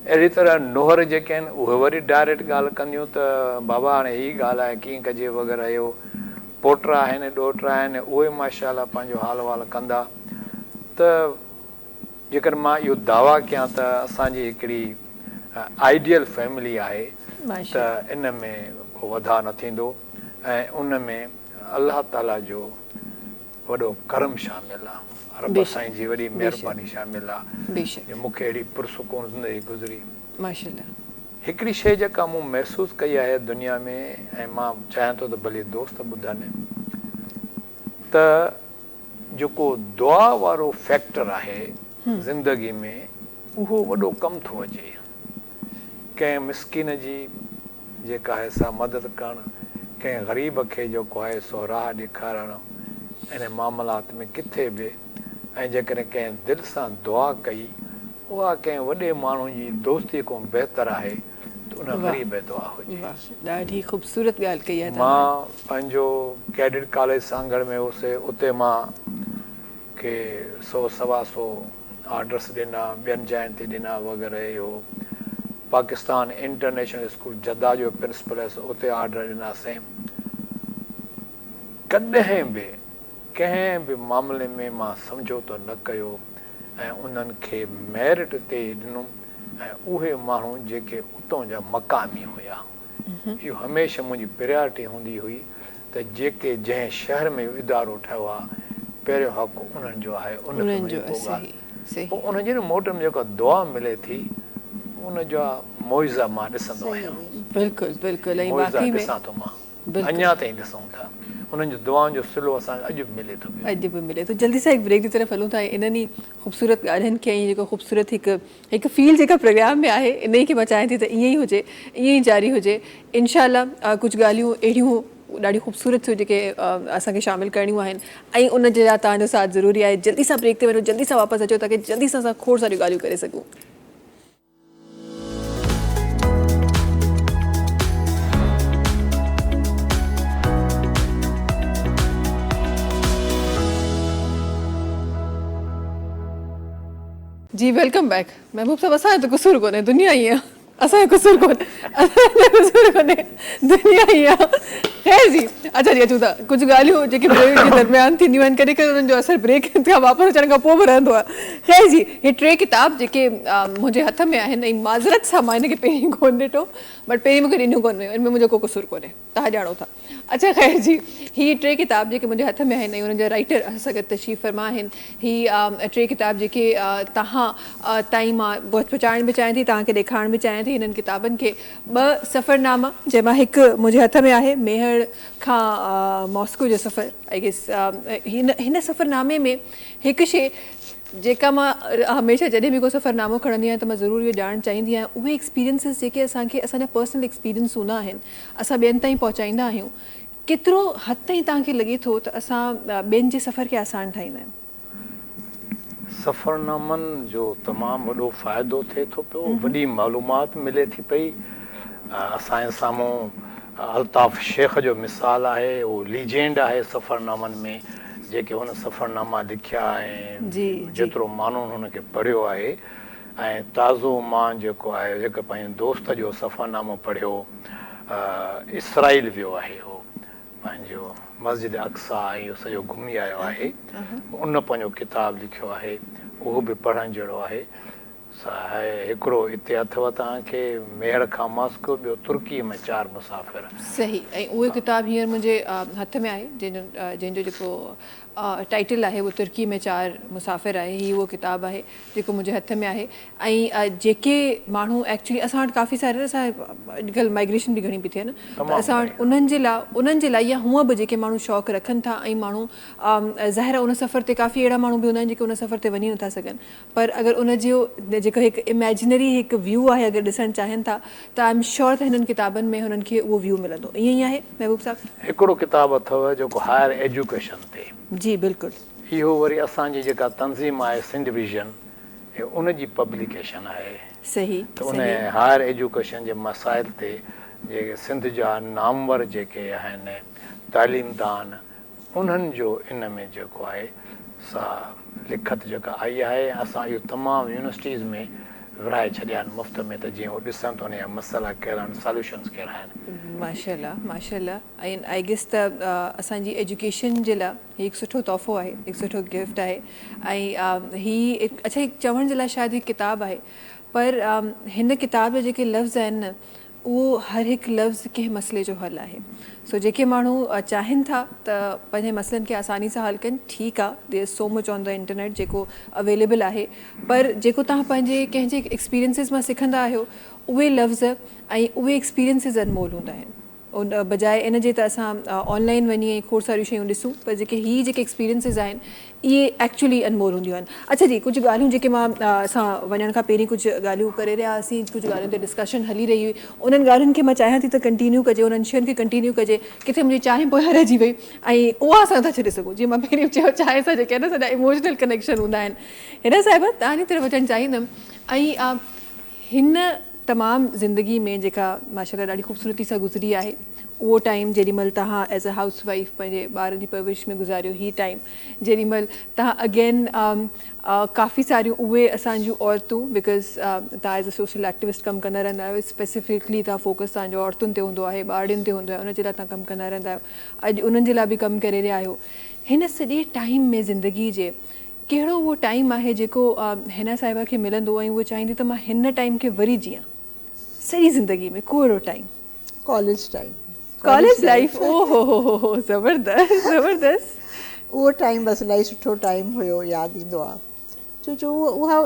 اهڙي طرح نوهر جيڪي آهن اهي وري ڊائريڪٽ ڳالهه ڪنديون ته بابا هاڻي هي ڳالهه آهي ڪيئن ڪجي وغيره اهو. پوٽا آهن ڏوهٽا آهن اهي ماشاءالله پنهنجو حال وال ڪندا. ته جيڪڏهن مان اهو دعويٰ ڪيان ته اسان جي هڪڙي آئيڊيل فيملي آهي ته ان ۾ ڪو وڌاء نه ٿيندو ۽ ان ۾ الله تعاليٰ جو وڏو ڪرم شامل آهي، رب سائين جي وڏي مهرباني شامل آهي جو مون کي اهڙي پرسڪون زندگي گذري. ماشاءالله. هڪڙي شيء جيڪا مون محسوس ڪئي آهي دنيا ۾ ۽ مان چاهيان ٿو ته ڀلي دوست ٻڌن ته جيڪو دعا وارو فيڪٽر آهي زندگي ۾ اهو وڏو ڪم ٿو اچي. ڪنهن مسڪين جي جيڪا آهي سا مدد ڪرڻ، ڪنهن غريب کي جيڪو آهي سو راهه ڏيکارڻ انهن معاملات ۾ ڪٿي به ۽ جيڪڏهن ڪنهن دل سان دعا ڪئي اها ڪنهن وڏي ماڻهو جي دوستي کان بهتر آهي ته ان غريب جي دعا هجي. واھ ڏاڍي خوبصورت ڳالهه ڪئي آهي توهان. مان پنهنجو ڪيڊٽ ڪاليج سانگهڙ ۾ هوس اتي مان کي سو سوا سو آرڊرس ڏنا ٻين جاين تي ڏنا وغيره اهو پاڪستان انٽرنيشنل اسڪول جده جو پرنسپل هيس اتي آرڊر ڏناسين ڪڏهن به ڪنهن به معاملي ۾ مان سمجهوتو نه ڪيو ۽ انهن کي ميرٽ تي ئي ڏنم ۽ اهي ماڻهو جيڪي اتون جا مقامي هيا. اهو هميشه منهنجي پريارٽي هوندي هئي ته جيڪي جنهن شهر ۾ اهو ادارو ٺهيو آهي پهريون حق انهن جو آهي ان کي منهنجي ڪو ڳالهه پوء انهن جي موٽ ۾ جيڪا دعا ملي ٿي ان جا معجزا مان ڏسندو آهيان. بلڪل بلڪل ۽ معجزا واقعي ۾ ڏسان ٿو مان. اڃا تائين ڏسون ٿا. انهن جون دعائن جو صلو اسان کي اڄ به ملي ٿو پيو. اڄ به ملي ٿو. جلدي سان هڪ بريڪ جي طرف هلون ٿا ۽ انهن ئي خوبصورت ڳالهين کي ۽ جيڪو خوبصورت هڪ هڪ فيل جيڪا پروگرام ۾ آهي انهي کي مان چاهيان ٿي ته ائين ئي هجي ائين ئي جاري هجي انشاء الله ڪجهه ڳالهيون اهڙيون ڏاڍيون خوبصورت ٿيون جيڪي اسان کي شامل ڪرڻيون آهن ۽ ان جي لاء توهان جو ساٿ ضروري آهي جلدي سان بريڪ تي وڃو جلدي سان واپس اچو تاڪه جلدي سان اسان کوڙ ساريون ڳالهيون ڪري سگهون. جي welcome back محبوب صاحب اسان جو ته قصور ڪونهي دنيا ائين آ اسان جو قصور ڪونهي اسان جو قصور ڪونهي دنيا ائين آ خير جي اڇا جي اچون ٿا ڪجهه ڳالهيون جيڪي بريڪ جي درميان ٿينديون آهن ڪڏهن ڪڏهن انهن جو اثر بريڪ کان واپس اچڻ کان پوء به رهندو آهي خير جي هي ٽي ڪتاب جيڪي منهنجي هٿ ۾ آهن ۽ معذرت سان مان هن کي پهرين ڪونه ڏٺو بٽ پهرين مونکي ڏنيون ڪونه ويون ان ۾ منهنجو ڪو قصور ڪونهي توهان ڄاڻو ٿا اڇا خير جي هي ٽي ڪتاب جيڪي منهنجي هٿ ۾ آهن ۽ انهن جا رائيٽر اسان سان گڏ تشريف فرما آهن هي ٽي ڪتاب جيڪي توهان تائين مان پهچائڻ به چاهيان ٿي توهان کي ڏيکارڻ به چاهيان ٿي هنن ڪتابن کي ٻه سفرناما جنهن مان هڪ منهنجي هٿ ۾ آهي ميهڙ کان ماسڪو جو سفر I guess هن هن سفرنامي ۾ هڪ شيء جيڪا مان هميشه جڏهن به ڪو سفرنامو کڻندي آهيان ته مان ضرور اهو ڄاڻڻ چاهيندي آهيان اهي ايڪسپيرينسز جيڪي اسان کي اسان جا پرسنل ايڪسپيرينس هوندا آهن اسان ٻين تائين پهچائيندا آهيون ڪيترو حد تائين توهان کي لڳي ٿو ته اسان ٻين جي سفر کي آسان ٺاهيندا آهيون؟ سفرنامن جو تمام وڏو فائدو ٿئي ٿو پيو، وڏي معلومات ملي ٿي پئي. اسان جي سامهون الطاف شيخ جو مثال آهي، اهو ليجينڊ آهي سفرنامن ۾ جيڪي هن سفرناما لکيا ۽ جيترو ماڻهن هن کي پڙهيو آهي ۽ تازو مان جيڪو آهي هڪ پنهنجي دوست جو سفرنامو پڙهيو اسرائيل ويو آهي هو پنهنجو مسجد اقصيٰ ۽ اهو سڄو گهمي آيو آهي ان پنهنجو ڪتاب لکيو آهي اهو به پڙهڻ جهڙو آهي هڪڙو اتي اٿو توهان کي ميهڙ کان ماسڪو ٻيو ترڪي ۾ چار مسافر. صحيح ۽ اهو ڪتاب هينئر منهنجي هٿ ۾ آهي جنهن جو جيڪو ٽائيٽل آهي اهو ترڪي ۾ چار مسافر آهي هي اهو ڪتاب آهي جيڪو منهنجي هٿ ۾ آهي ۽ جيڪي ماڻهو ايڪچولي اسان وٽ ڪافي سارا اسان اڄڪلهه مائگريشن به گهڻي پئي ٿئي نه ته اسان وٽ انهن جي لاء انهن جي لاء يا هونء به جيڪي ماڻهو شوق رکن ٿا ۽ ماڻهو ظاهر آهي ان سفر تي ڪافي اهڙا ماڻهو به هوندا آهن جيڪي ان سفر تي وڃي نٿا سگهن پر اگر ان جو جيڪو هڪ اميجنري هڪ ويو آهي اگر ڏسڻ چاهين ٿا ته I am sure ته هنن ڪتابن ۾ هنن کي اهو ويو ملندو ائين ئي آهي محبوب صاحب؟ هڪڙو ڪتاب اٿو جيڪو هائر ايجوڪيشن تي. جي بلڪل. اهو وري اسان جي جيڪا تنظيم آهي سنڌ ويزن اهو ان جي پبليڪيشن آهي ته ان هائر ايجوڪيشن جي مسائل تي جيڪي سنڌ جا نامور جيڪي آهن تعليمدان انهن جو ان ۾ جيڪو آهي سا لکت جيڪا آئي آهي ۽ اسان اهو تمام يونيورسٽيز ۾ ورهائي ڇڏيا آهن مفت ۾ ته جيئن هو ڏسن ته ان جا مسئلا ڪهڙا آهن ساليوشنز ڪهڙا آهن. ماشاءالله ماشاءالله ۽ I guess ته اسان جي ايجوڪيشن جي لاء هي هڪ سٺو تحفو آهي هڪ سٺو گفٽ آهي ۽ هي اڇا هي چوڻ جي لاء شايد هڪ ڪتاب آهي پر هن ڪتاب جا جيڪي لفظ آهن نه اهو هر هڪ لفظ ڪنهن مسئلي جو حل آهي سو جيڪي ماڻهو چاهين ٿا ته پنهنجي مسئلن کي آساني سان حل ڪن ٺيڪ آ there is so much on the internet جيڪو اويليبل آهي پر جيڪو توهان پنهنجي ڪنهن جي ايڪسپيرينسز مان سکندا آهيو اهي لفظ ۽ اهي ايڪسپيرينسز انمول هوندا آهن ان بجاء ان جي ته اسان آن لائن وڃي ۽ کوڙ ساريون شيون ڏسون پر جيڪي هي جيڪي ايڪسپيرينسز آهن اهي ايڪچولي انمول هونديون آهن. اڇا جي ڪجهه ڳالهيون جيڪي مان اسان وڃڻ کان پهرين ڪجهه ڳالهيون ڪري رهيا هئاسين ڪجهه ڳالهين تي ڊسڪشن هلي رهي هئي انهن ڳالهين کي مان چاهيان ٿي ته ڪنٽينيو ڪجي انهن شين کي ڪنٽينيو ڪجي ڪٿي منهنجي چانهه پويان رهجي وئي ۽ اها اسان نٿا ڇڏي سگهون جيئن مان پهرين چيو چانهه سان جيڪي آهن اسان جا ايموشنل ڪنيڪشن هوندا آهن هيرا صاحبه توهان جي طرف اچڻ چاهيندم ۽ هن تمام زندگي ۾ جيڪا ماشاءالله ڏاڍي خوبصورتي سان گذري آهي اهو ٽائيم جيڏي مهل توهان ايز ا هائوس وائيف پنهنجي ٻارن جي پرورش ۾ گذاريو هي ٽائيم جيڏي مهل توهان اگين ڪافي ساريون اهي اسان جون عورتون because توهان ايز ا سوشل ايڪٽيوسٽ ڪم ڪندا رهندا آهيو اسپيسيفڪلي توهان فوڪس توهان جو عورتن تي هوندو آهي ٻارڙين تي هوندو آهي ان جي لاء توهان ڪم ڪندا رهندا آهيو اڄ انهن جي لاء به ڪم ڪري رهيا آهيو هن سڄي ٽائيم ۾ زندگي جي ڪهڙو اهو ٽائيم آهي جيڪو حنا صاحبه کي ملندو ۽ هوء چاهيندي ته مان هن ٽائيم کي وري جيان سڄي زندگي ۾ ڪو اهڙو time. College time. College life او هو هو هو هو زبردست زبردست. اهو ٽائيم بس الاهي سٺو ٽائيم هيو ياد ايندو آ ڇو جو اها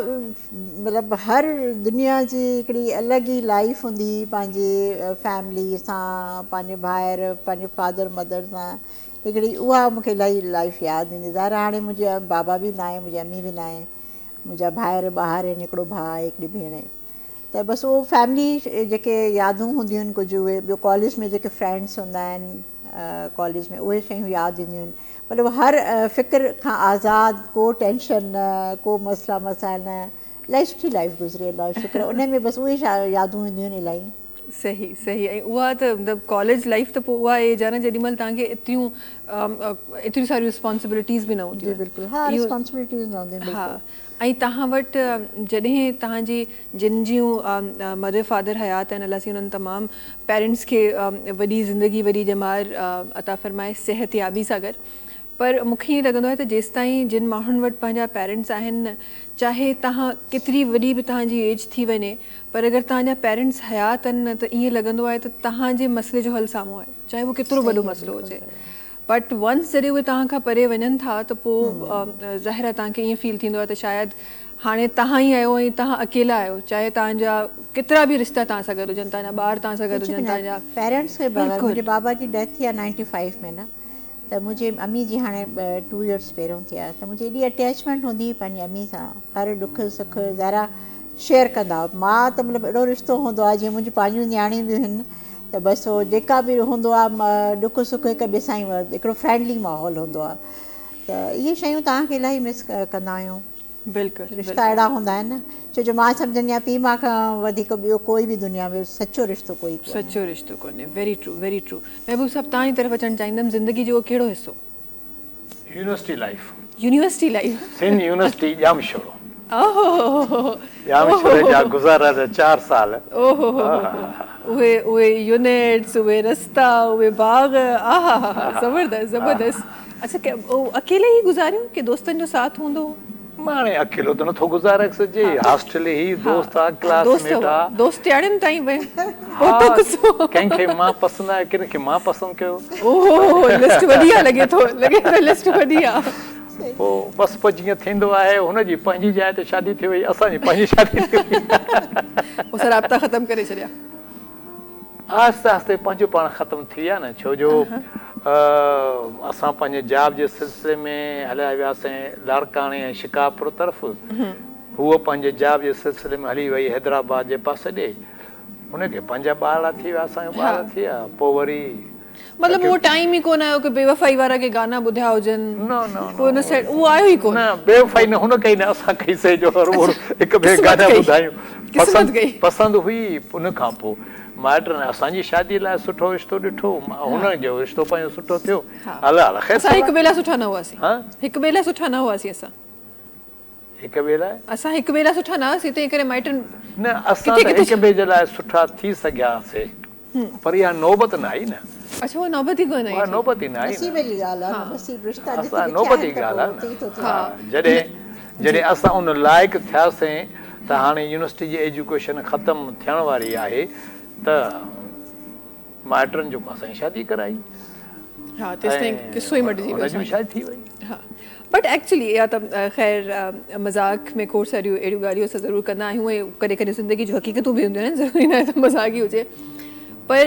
مطلب هر دنيا جي هڪڙي الڳ ئي لائيف هوندي هئي پنهنجي فيملي سان پنهنجي ڀائر پنهنجي فادر مدر سان هڪڙي اها مون کي الاهي لائيف ياد ايندي ظاهر آهي هاڻي منهنجي بابا به ناهي منهنجي امي به ناهي منهنجا ڀائر ٻاهر آهن هڪڙو ڀاء آهي هڪڙي ڀيڻ آهي ته بس اهو فيملي جيڪي يادون هونديون آهن ڪجهه اهي ٻيو ڪاليج ۾ جيڪي فرينڊس هوندا آهن ڪاليج ۾ اهي شيون ياد اينديون آهن مطلب هر فڪر کان آزاد ڪو ٽينشن نه ڪو مسئلا مسائل نه الاهي سٺي لائيف گذري الله جو شڪر ان ۾ بس اهي يادون اينديون آهن الاهي. صحيح صحيح ۽ اها ته مطلب ڪاليج لائيف ته پوء اها ايج آهي نه جيڏي مهل توهان کي ايتريون ايتريون ساريون رسپانسبلٽيز به نه هونديون جي بلڪل ها رسپانسبلٽيز نه هونديون ها ۽ توهان وٽ جڏهن توهان جي جن جون مدر فادر حيات آهن الله سائين انهن تمام پيرنٽس کي وڏي زندگي وڏي ڄمار عطا فرمائي صحت يابي سان گڏ پر مون کي ائين لڳندو آهي ته جيستائين جن ماڻهن وٽ پنهنجا پيرنٽس آهن نه چاهي توهان ڪيتري وڏي به توهان جي ايج ٿي وڃي پر اگر توهان جا پيرنٽس حيات آهن نه ته ائين لڳندو آهي ته توهان جي مسئلي جو حل سامهون آهي چاهي اهو ڪيترو وڏو مسئلو هجي بٽ ونس جڏهن اهي توهان کان پري وڃن ٿا ته پوء ظاهر آهي توهان کي ائين فيل ٿيندو آهي ته شايد هاڻي توهان ئي آهيو ۽ توهان اڪيلا آهيو چاهي توهان جا ڪيترا به رشتا توهان سان گڏ هجن توهان جا ٻار توهان سان گڏ هجن توهان جا پيرنٽس کي بغير منهنجي بابا جي ڊيٿ ٿي آهي نائنٽي فائيو ۾ نه ته منهنجي امي جي هاڻي ٽو يئرس پهريون ٿي آهي ته منهنجي ايڏي اٽيچمينٽ هوندي هئي پنهنجي امي سان هر ڏک سک ظاهر آهي شيئر ڪندا هئا ماء ته مطلب اهڙو رشتو هوندو آهي جيئن منهنجون پنهنجون نياڻيون به هن ته بس هو جيڪا به هوندو آهي ڏک سک هڪ ٻئي سان ئي هڪڙو فرينڊلي ماحول هوندو آهي ته اهي شيون توهان کي الاهي مس ڪندا آهيون. بلڪل رشتا اهڙا هوندا آهن نه ڇو جو مان سمجهندي آهيان پيء ماء کان وڌيڪ ٻيو ڪوئي به دنيا ۾ سچو رشتو ڪوئي ڪونهي. سچو رشتو ڪونهي ويري ٽرو ويري ٽرو محبوب صاحب توهان جي طرف اچڻ چاهيندم زندگي جو اهو ڪهڙو حصو. University life. University life. Sindh university Jamshoro. اوهوهوهوهو. ڄامشوري جا گذاريل 4 سال. اوهوهوهوهو اهي اهي يونٽس اهي رستا اهي باغ آهاهاها زبردست زبردست. اڇا اڪيلي ئي گذاريو ڪي دوستن جو ساٿ هوندو هو؟ هاڻي اڪيلو ته نٿو گذاري سگهجي، هاسٽل هي دوست آ ڪلاس ميٽ آ. دوستياڻين تائين به پهتو قصو. ڪنهن کي مان پسند آيو ڪنهن کي مان پسند ڪيو. اوهو لسٽ وڏي آ لڳي ٿو لڳي ٿو لسٽ وڏي آ. پوء بس پوء جيئن ٿيندو آهي هن جي پنهنجي جاء تي شادي ٿي وئي اسان جي پنهنجي شادي ٿي وئي. پوء سا رابطا ختم ڪري ڇڏيا. آهستي آهستي پنهنجو پاڻ ختم ٿي ويا نه ڇو جو اسان پنهنجي جاب جي سلسلي ۾ هليا وياسين لاڙڪاڻي ۽ شڪارپور طرف هوء پنهنجي جاب جي سلسلي ۾ هلي وئي حيدرآباد جي پاسي ڏي هن کي پنهنجا ٻارڙا ٿي ويا اسان کي ٻار ٿي ويا پوء وري مطلب اهو ٽائيم ئي ڪونه آيو ڪي بيوفائي وارا ڪي گانا ٻڌيا هجن نه نه ڪو نه سيٽ اهو آيو ئي ڪونه نه بيوفائي نه هن ڪئي نه اسان ڪئي سي جو هروڀرو هڪ ٻئي گانا ٻڌايون قسمت ڪئي پسند هئي ان کان پوء مائٽن اسان جي شادي لاء سٺو رشتو ڏٺو هن جو رشتو پنهنجو سٺو ٿيو الله الله خير اسان هڪ ٻئي لاء سٺا نه هئاسين هڪ ٻئي لاء سٺا نه هئاسين اسان هڪ ٻئي لاء اسان هڪ ٻئي لاء سٺا نه هئاسين تنهن ڪري مائٽن نه اسان ته هڪ ٻئي جي لاء سٺا ٿي سگهياسين پر اها نوبت نه آئي نه. اڇا اها نوبت ئي ڪونه آئي. اها نوبت ئي نه آئي نه. نصيب جي ڳالهه آهي نه نصيب رشتا جتي لکيا آهن ته پوء اتي ئي ٿو ٿئي. جڏهن جڏهن اسان ان لائق ٿياسين ته هاڻي يونيورسٽي جي ايجوڪيشن ختم ٿيڻ واري آهي. ته مائٽن جيڪو اسان جي شادي ڪرائي. ها تيستائين قصو ئي مٽجي ويو. ان جي به شادي ٿي وئي. ها بٽ ايڪچولي اها ته خير مذاق ۾ کوڙ ساريون اهڙيون ڳالهيون اسان ضرور ڪندا آهيون ۽ ڪڏهن ڪڏهن زندگي جون حقيقتون به هونديون آهن ضروري ناهي ته مذاق ئي هجي پر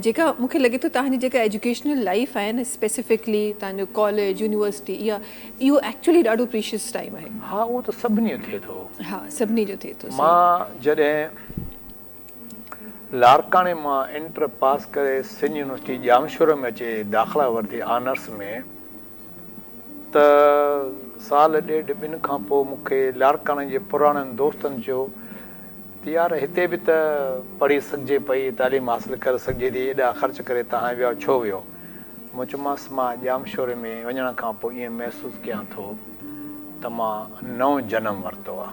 جيڪا مون کي لڳي ٿو توهان جي جيڪا ايجوڪيشنل لائيف آهي نه اسپيسفڪلي توهان جو ڪاليج يونيورسٽي اها اهو ايڪچولي ڏاڍو پريشس ٽائيم آهي. ها اهو ته سڀني جو ٿئي ٿو. ها سڀني جو ٿئي ٿو. مان جڏهن لاڙڪاڻي مان انٽر پاس ڪري سنڌ يونيورسٽي ڄامشورو ۾ اچي داخلا ورتي آنرس ۾ ته سال ڏيڍ ٻن کان پوء مون کي لاڙڪاڻي جي پراڻن دوستن چيو ته يار هتي به ته پڙهي سگهجي پئي تعليم حاصل ڪري سگهجي ٿي ايڏا خرچ ڪري تهان ويا ڇو ويو مون چيومانس مان ڄامشوري ۾ وڃڻ کان پوء ائين محسوس ڪيان ٿو ته مان نئون جنم ورتو آ.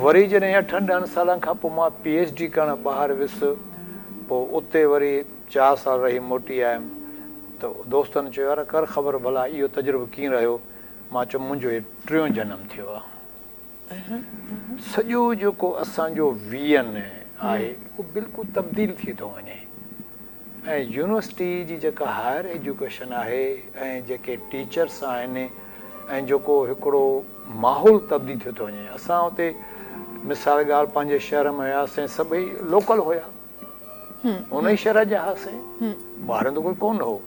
وري جڏهن اٺن ڏهن سالن کان پوء مان پي ايڇ ڊي ڪرڻ ٻاهر ويس، پوء اتي وري چار سال رهي موٽي آيم ته دوستن چيو يار ڪر خبر ڀلا اهو تجربو ڪيئن رهيو؟ مان چيو منهنجو هي ٽيون جنم ٿيو آهي. سڄو جيڪو اسان جو ويئن آهي اهو بلڪل تبديل ٿي ٿو وڃي. ۽ يونيورسٽي جي جيڪا هائر ايجوڪيشن آهي ۽ جيڪي ٽيچرس آهن ۽ جيڪو هڪڙو ماحول تبديل ٿيو ٿو وڃي اسان اتي مثال ڳالهه پنهنجي شهر ۾ هياسين سڀئي لوڪل هيا ان ئي شهر جا هئاسين ٻاهريون ته ڪوئي ڪونه هو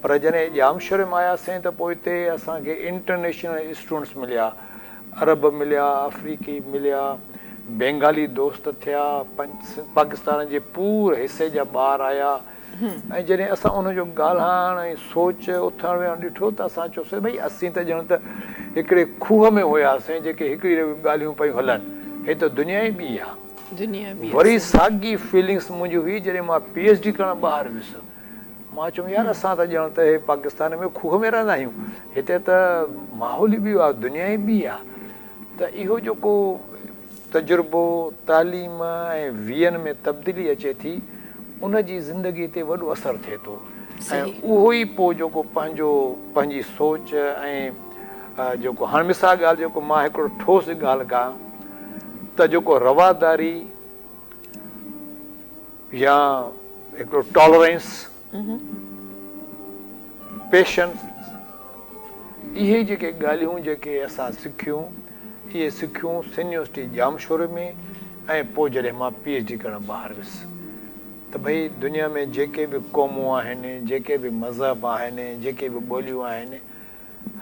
پر جڏهن ڄامشوري ۾ آياسين ته پوء اتي اسان کي انٽرنيشنل اسٽوڊنٽس مليا عرب مليا، آفريقي مليا، بينگالي دوست ٿيا، پاڪستان جي پور حصي جا ٻار آيا ۽ جڏهن اسان انهن جو ڳالهائڻ ۽ سوچ اٿڻ ويهڻ ڏٺو ته اسان چيوسين ڀئي اسين ته ڄڻ ته هڪڙي کوهه ۾ هياسين جيڪي هڪڙي ڳالهيون پيون هلن هي ته دنيا ئي ٻي آ. وري ساڳي فيلنگس منهنجي هئي جڏهن مان پي ايڇ ڊي ڪرڻ ٻاهر ويس. مان چيم يار اسان ته ڄڻ ته هي پاڪستان ۾ کوهه ۾ رهندا آهيون هتي ته ماحول ئي ٻيو آهي دنيا ئي ٻي آهي ته اهو جيڪو تجربو تعليم ۽ ويئن ۾ تبديلي اچي ٿي ان جي زندگي تي وڏو اثر ٿئي ٿو ۽ اهو ئي پوء جيڪو پنهنجو پنهنجي سوچ ۽ جيڪو هاڻ مثال ڳالهه جيڪو مان هڪڙو ٺوس ڳالهه ڪان ته جيڪو رواداري يا هڪڙو ٽالرنس، پيشنس اهي جيڪي ڳالهيون جيڪي اسان سکيون اهي سکيون سنڌ يونيورسٽي ڄامشوري ۾ ۽ پوء جڏهن مان پي ايڇ ڊي ڪرڻ ٻاهر ويس ته ڀئي دنيا ۾ جيڪي به قومون آهن جيڪي به مذهب آهن جيڪي به ٻوليون آهن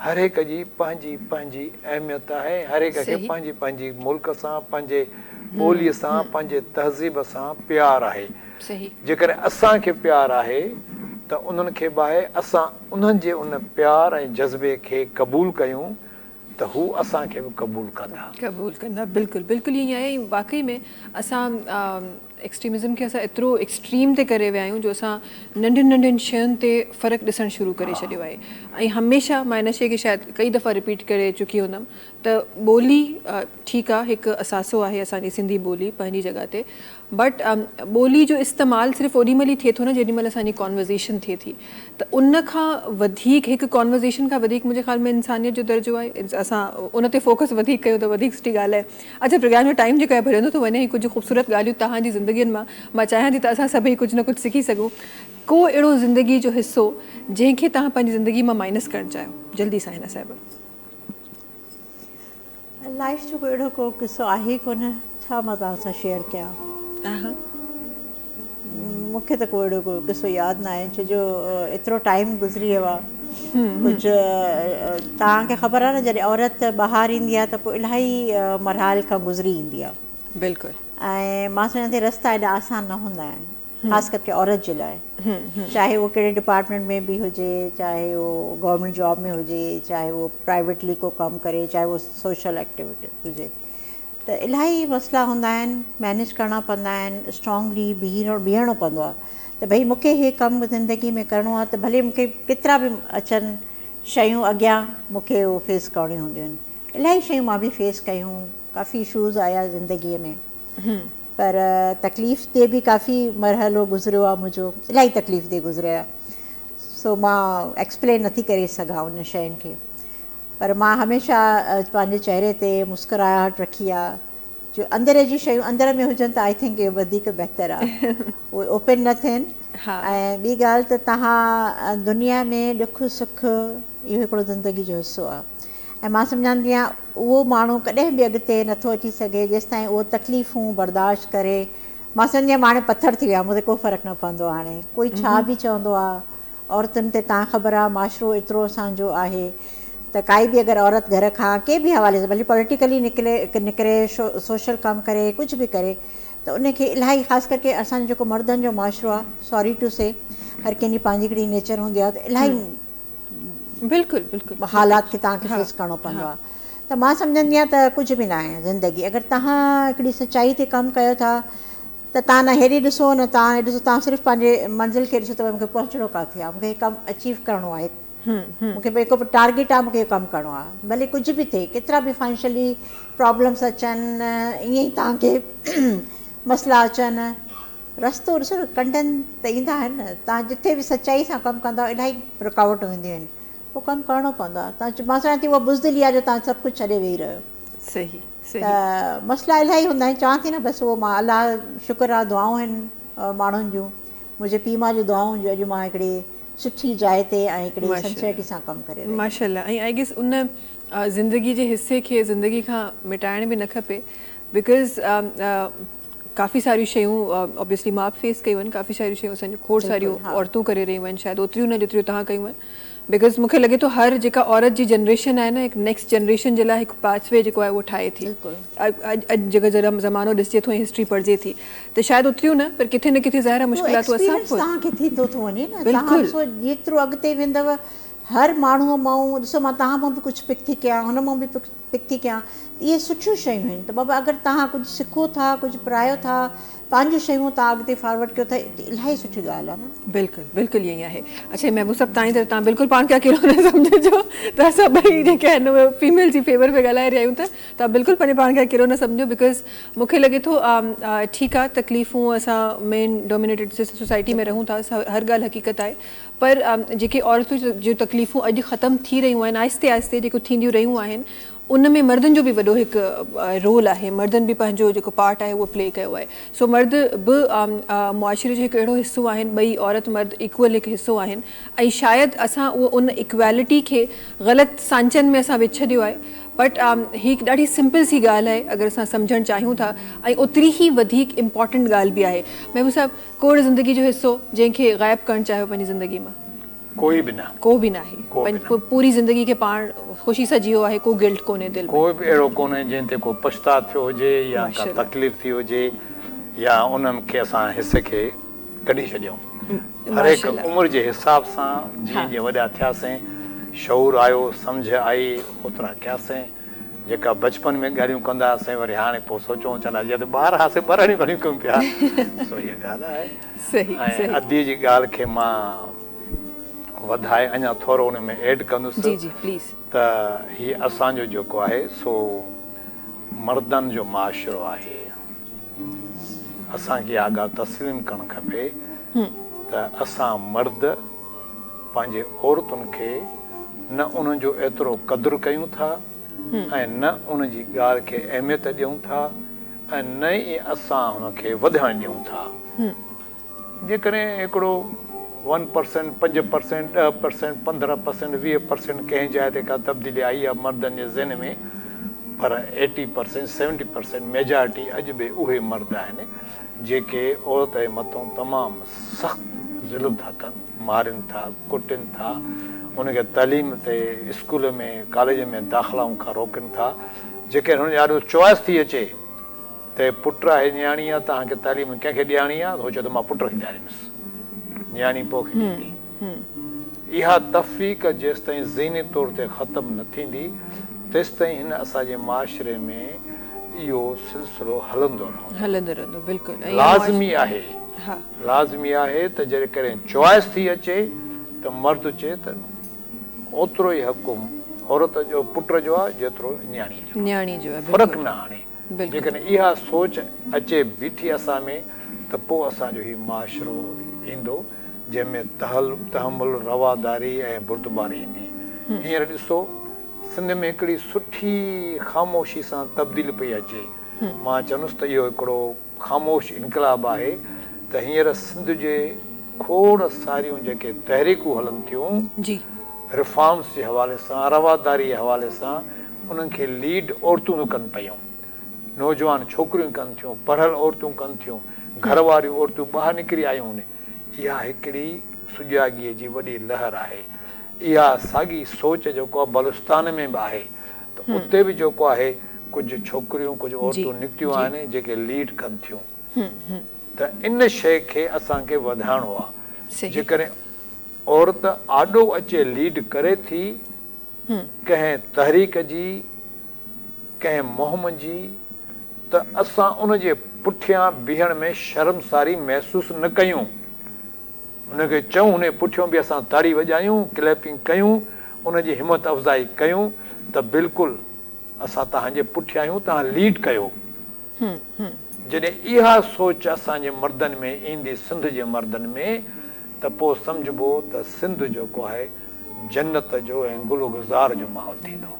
هر هڪ جي پنهنجي پنهنجي اهميت آهي، هر هڪ کي پنهنجي پنهنجي ملڪ سان، پنهنجي ٻوليء سان، پنهنجي تهذيب سان پيار آهي. جيڪڏهن اسان کي پيار آهي ته انهن کي به آهي، اسان انهن جي ان پيار ۽ جذبي کي قبول ڪيون ته هو اسان کي به قبول ڪندا. قبول ڪندا، بلڪل بلڪل ائين ئي آهي ۽ واقعي ۾ اسان ايڪسٽريمزم کي اسان ايترو ايڪسٽريم تي ڪري ويا آهيون جو اسان ننڍين ننڍين شين تي فرق ڏسڻ شروع ڪري ڇڏيو آهي ۽ هميشه مان ان شي کي شايد ڪئي دفعا رپيٽ ڪري چڪي هوندم ته ٻولي ٺيڪ آهي هڪ اثاثو آهي اسان جي سنڌي ٻولي پنهنجي جڳهه تي بٽ ٻولي جو استعمال صرف اوڏي مهل ئي ٿئي ٿو نه جيڏي مهل اسان جي ڪانورزيشن ٿئي ٿي ته ان کان وڌيڪ هڪ ڪانورزيشن کان وڌيڪ منهنجي خيال ۾ انسانيت جو درجو آهي اسان ان تي فوڪس وڌيڪ ڪيون ته وڌيڪ سٺي ڳالهه آهي اڇا پروگرام جو ٽائيم جيڪو آهي ڀرجندو ٿو وڃي ۽ ڪجهه خوبصورت ڳالهيون توهان جي زندگين مان مان چاهيان ٿي ته اسان سڀئي ڪجهه نه ڪجهه سکي سگهون ڪو اهڙو زندگي جو حصو جنهن کي توهان پنهنجي زندگي مان مائنس ڪرڻ چاهيو جلدي سان هن صاحب. لائيف جو ڪو اهڙو ڪو قصو آهي ئي ڪونه ڇا مان توهان سان شيئر ڪيان. مون کي ته ڪو اهڙو ڪو قصو ياد ناهي ڇو جو ايترو ٽائيم گذري ويو آهي ڪجهه توهان کي خبر آهي نه جڏهن عورت ٻاهر ايندي آهي ته پوء الاهي مراحل کان گذري ايندي آهي بلڪل ۽ مان سمجهان ٿي رستا ايڏا آسان نه هوندا آهن خاص ڪرڪي عورت جي لاء چاهي اهو ڪهڙي ڊپارٽمينٽ ۾ به هجي چاهي اهو گورنمينٽ جاب ۾ هجي چاهي اهو پرائيويٽلي ڪو ڪم ڪري چاهي اهو سوشل ايڪٽيوٽي هجي ته الاهي مسئلا هوندا آهن مينيج ڪرڻا پوندا آهن اسٽرانگلي بيهڻو پوندو آهي ته ڀئي مونکي هي ڪم زندگي ۾ ڪرڻو آهي ته ڀلي مونکي ڪيترا به اچن شيون اڳيان مونکي اهو فيس ڪرڻيون هونديون آهن الاهي شيون مان به فيس ڪيون ڪافي اشوز آيا زندگي ۾ پر تڪليف تي به ڪافي مرحلو گذريو آهي منهنجو الاهي تڪليف تي گذريو آهي سو مان ايڪسپلين نٿي ڪري سگهان ان شين کي پر مان هميشه پنهنجي چهري تي مسڪراهٽ رکي آ جو اندر جون شيون اندر ۾ هجن ته I think اهو وڌيڪ بهتر آهي اهي اوپن نه ٿين ۽ ٻي ڳالهه ته توهان دنيا ۾ ڏک سک اهو هڪڙو زندگي جو حصو آهي ۽ مان سمجهان ٿي اهو ماڻهو ڪڏهن به اڳتي نٿو اچي سگهي جيستائين اهو تڪليفون برداشت ڪري. مان سمجهندي آهيان مان هاڻي پٿر ٿي ويو آهيان مون تي ڪو فرق نه پوندو آهي هاڻي ڪوئي ڇا به چوندو آهي عورتن تي تان خبر آهي معاشرو ايترو اسان جو آهي ته ڪائي به اگر عورت گهر کان ڪنهن به حوالي سان ڀلي پوليٽيڪلي نڪري نڪري سوشل ڪم ڪري ڪجهه به ڪري ته ان کي الاهي خاص ڪرڪي اسان جو جيڪو مردن جو معاشرو آهي سوري ٽو سي هر ڪنهن جي پنهنجي هڪڙي نيچر هوندي آهي ته الاهي بلڪل بلڪل حالات کي توهان کي فيس ڪرڻو پوندو آهي ته مان سمجهندي آهيان ته ڪجهه به ناهي زندگي اگر توهان هڪڙي سچائي تي ڪم ڪيو ٿا ته توهان نه هيڏي ڏسو نه توهان هيڏي ڏسو توهان صرف پنهنجي منزل کي ڏسو ته مونکي پهچڻو ڪاٿي آهي مونکي هي ڪم اچيو ڪرڻو آهي مونکي هڪ ٽارگيٽ آهي مونکي اهو ڪم ڪرڻو آهي ڀلي ڪجهه به ٿئي ڪيترا به فائنشلي پرابلمس اچن ائين ئي توهان کي مسئلا اچن رستو ڏسو نه ڪنڊن ته ايندا آهن نه توهان جتي به سچائي سان ڪم ڪندا الاهي رڪاوٽون اينديون آهن پوء ڪم ڪرڻو پوندو آهي توهان مان سمجهان ٿي اها بزدلي آهي جو توهان سڀ ڪجهه ڇڏي ويهي رهيو صحيح صحيح ته مسئلا الاهي هوندا آهن چوان ٿي نه بس اهو مان الله شڪر آهي دعائون آهن ماڻهن جون منهنجي پيء ماء جون دعائون جو اڄ مان هڪڙي سٺي جاء تي ۽ هڪڙي سنسيئرٽي سان ڪم ڪري رهي آهيان. ماشاءالله ۽ I guess ان زندگي جي حصي کي زندگي کان مٽائڻ به نه کپي because ڪافي ساريون شيون آبويسلي مان به فيس ڪيون آهن ڪافي ساريون شيون اسان جون کوڙ ساريون عورتون ڪري رهيون آهن شايد اوتريون نه جيتريون توهان ڪيون آهن because مونکي لڳي ٿو هر جيڪا عورت جي جنريشن آهي نه هڪ نيڪسٽ جنريشن جي لاء هڪ پاٿ وي جيڪو آهي اهو ٺاهي ٿي اڄ اڄ جيڪو ذرا زمانو ڏسجي ٿو ۽ هسٽري پڙهجي ٿي ته شايد اوتريون نه پر ڪٿي نه ڪٿي ظاهر آهي مشڪلاتون اسان به توهان کي ٿيندو ٿو وڃي نه توهان ڏسو جيترو اڳتي ويندؤ هر ماڻهوء مان ڏسو مان توهان مان به ڪجهه پڪ ٿي ڪيان هن مان به پڪ ٿي ڪيان ته اهي سٺيون شيون آهن ته بابا اگر توهان ڪجهه سکو ٿا ڪجهه پرايو ٿا پنهنجون شيون توهان اڳتي فارورڊ ڪيو ٿا ته الاهي سٺي ڳالهه آهي نه. بلڪل بلڪل ائين ئي آهي. اڇا محبوب صاحب تائين ته توهان بلڪل پاڻ کي اڪيلو نه سمجهجو ته اسان ٻئي جيڪي آهن اهي فيميل جي فيور ۾ ڳالهائي رهيا آهيون ته توهان بلڪل پنهنجي پاڻ کي اڪيلو نه سمجهو because مون کي لڳي ٿو ٺيڪ آهي تڪليفون اسان مين ڊومينيٽيڊ سوسائٽي ۾ رهون ٿا هر ڳالهه حقيقت آهي پر جيڪي عورتون جون تڪليفون اڄ ختم ٿي رهيون آهن آهستي آهستي جيڪو ٿينديون رهيون آهن ان ۾ مردن جو به وڏو هڪ رول آهي مردن به پنهنجو جيڪو پارٽ آهي اهو پلي ڪيو آهي سو مرد به معاشري جو هڪ اهڙو حصو آهن ٻئي عورت مرد ايڪول هڪ حصو آهن ۽ شايد اسان اهو ان ايڪوالٽي کي غلط سانچن ۾ اسان وجهي ڇڏيو آهي بٽ هي هڪ ڏاڍي سمپل سي ڳالهه آهي اگر اسان سمجهڻ چاهيون ٿا ۽ اوتري ئي وڌيڪ امپارٽنٽ ڳالهه به آهي محبوب صاحب ڪو اهڙو زندگي جو حصو جنهن کي غائب ڪرڻ چاهيو پنهنجي زندگي مان؟ ڪوئي به نه. ڪو به ناهي. ڪو به نه. پوري زندگي کي پاڻ خوشي سان جيئو آهي ڪو گلٽ ڪونهي دل ۾. ڪو به اهڙو ڪونهي جنهن تي ڪو پڇتاء ٿيو هجي يا ڪا تڪليف ٿي هجي يا ان کي اسان حصي کي ڪڍي ڇڏيون. هر هڪ عمر جي حساب سان جيئن جيئن وڏا ٿياسين شعور آيو سمجهه آئي اوترا ڪياسين. جيڪا بچپن ۾ ڳالهيون ڪندا هئاسين وري هاڻي پوء سوچون چوندا جيئن ته ٻار هئاسين ٻاراڻيون ڳالهيون ڪيون پيا سو اها ڳالهه آهي ۽ ادي جي ڳالهه کي مان وڌائي اڃا ٿورو ان ۾ ايڊ ڪندس جي جي پليز ته هي اسان جو جيڪو آهي سو مردن جو معاشرو آهي اسان کي اها ڳالهه تسليم ڪرڻ کپي ته اسان مرد پنهنجي عورتن کي نه انهن جو ايترو قدر ڪيون ٿا ۽ نه ان جي ڳالهه کي اهميت ڏيون ٿا ۽ نه ئي اسان هن کي وڌڻ ڏيون ٿا. جيڪڏهن هڪڙو ون پرسينٽ، 5%، 10%، 15%، 20% ڪنهن جاء تي ڪا تبديلي آئي آهي مردن جي ذهن ۾ پر eighty percent, seventy percent majority اڄ به اهي مرد آهن جيڪي عورت جي مٿان تمام سخت ظلم ٿا ڪن، مارين ٿا، ڪٽين ٿا، ان کي تعليم تي اسڪول ۾ ڪاليج ۾ داخلائن کان روڪين ٿا، جيڪڏهن هن جي آڏو چوائس ٿي اچي ته پٽ آهي نياڻي آهي توهان کي تعليم ڪنهن کي ڏياڻي آهي ته هو چئي ٿو مان پٽ کي ڏياريندس نياڻي پوء کي ڏيندي. اها تفريق جيستائين ذهني طور تي ختم نه ٿيندي تيستائين هن اسان جي معاشري ۾ اهو سلسلو هلندو رهندو. هلندو رهندو بلڪل ۽ لازمي آهي لازمي آهي ته جيڪڏهن چوائس ٿي اچي ته مرد چئي ته اوترو ئي حق عورت جو پٽ جو آهي جيترو نياڻي جو نياڻي جو آهي فرق نه آڻي جيڪڏهن اها سوچ اچي بيٺي اسان ۾ ته پوء اسان جو هي معاشرو ايندو جنهن ۾ تحمل رواداري ۽ بردباري ايندي هينئر ڏسو سنڌ ۾ هڪڙي سٺي خاموشي سان تبديلي پئي اچي. مان چوندس ته اهو هڪڙو خاموش انقلاب آهي ته هينئر سنڌ جي کوڙ ساريون جيڪي تحريڪون هلن ٿيون ريفارمز جي حوالي سان، رواداري جي حوالي سان انهن کي ليڊ عورتون ٿيون ڪن پيون. نوجوان ڇوڪريون ڪن ٿيون، پڙهيل عورتون ڪن ٿيون، گهر واريون عورتون ٻاهر نڪري آيون آهن. اها هڪڙي سجاڳيء جي وڏي لهر آهي. اها ساڳي سوچ جيڪو آهي بلوچستان ۾ به آهي ته اتي به جيڪو آهي ڪجهه ڇوڪريون ڪجهه عورتون نڪتيون آهن جيڪي ليڊ ڪن ٿيون ته ان شيء کي اسان کي وڌائڻو آهي. جيڪڏهن عورت آڏو اچي ليڊ ڪري ٿي ڪنهن تحريڪ جي ڪنهن مهم جي ته اسان ان جي پٺيان بيهڻ ۾ شرمساري محسوس نه ڪيون. ان کي چئون ان جي پٺيون به اسان تاڙي وڄايون، ڪليپنگ ڪيون، ان جي همت افزائي ڪيون ته بلڪل اسان توهان جي پٺيان آهيون، توهان ليڊ ڪيو. جڏهن اها سوچ اسان جي مردن ۾ ايندي سنڌ جي مردن ۾ ته پوء سمجهبو ته سنڌ جيڪو آهي جنت جو ۽ گل و گلزار جو ماحول ٿيندو.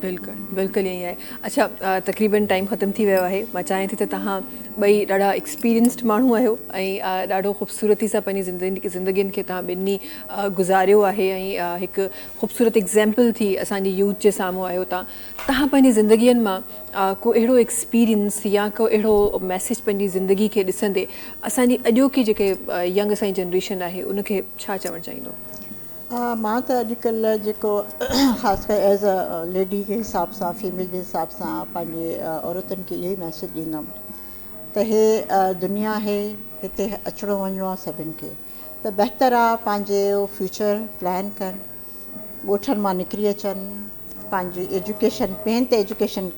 بلڪل بلڪل ائين ئي آهي. اڇا تقريبن ٽائيم ختم ٿي ويو آهي مان چاهيان ٿي ته توهان ٻئي ڏاڍا ايڪسپيرينسڊ ماڻهو آهيو ۽ ڏاڍو خوبصورتي سان پنهنجي زندگين کي توهان ٻنهي گذاريو آهي ۽ هڪ خوبصورت ايگزامپل ٿي اسان جي يوٿ جي سامهون آهيو توهان توهان پنهنجي زندگين مان ڪو اهڙو ايڪسپيرينس يا ڪو اهڙو ميسيج پنهنجي زندگي کي ڏسندي اسان جي اڄوڪي جيڪي ينگ اسان جي جنريشن آهي ان کي ڇا چوڻ چاهيندو؟ مان ته اڄڪلهه جيڪو خاص ڪري ايز ا ليڊي جي حساب سان فيميل جي حساب سان پنهنجي عورتن کي اهو ئي ميسيج ڏيندم ته هي دنيا آهي هتي اچڻو وڃڻو آهي سڀن کي ته بهتر آهي پنهنجي فيوچر پلان ڪن ڳوٺن مان نڪري اچن پنهنجي ايجوڪيشن مين ته ايجوڪيشن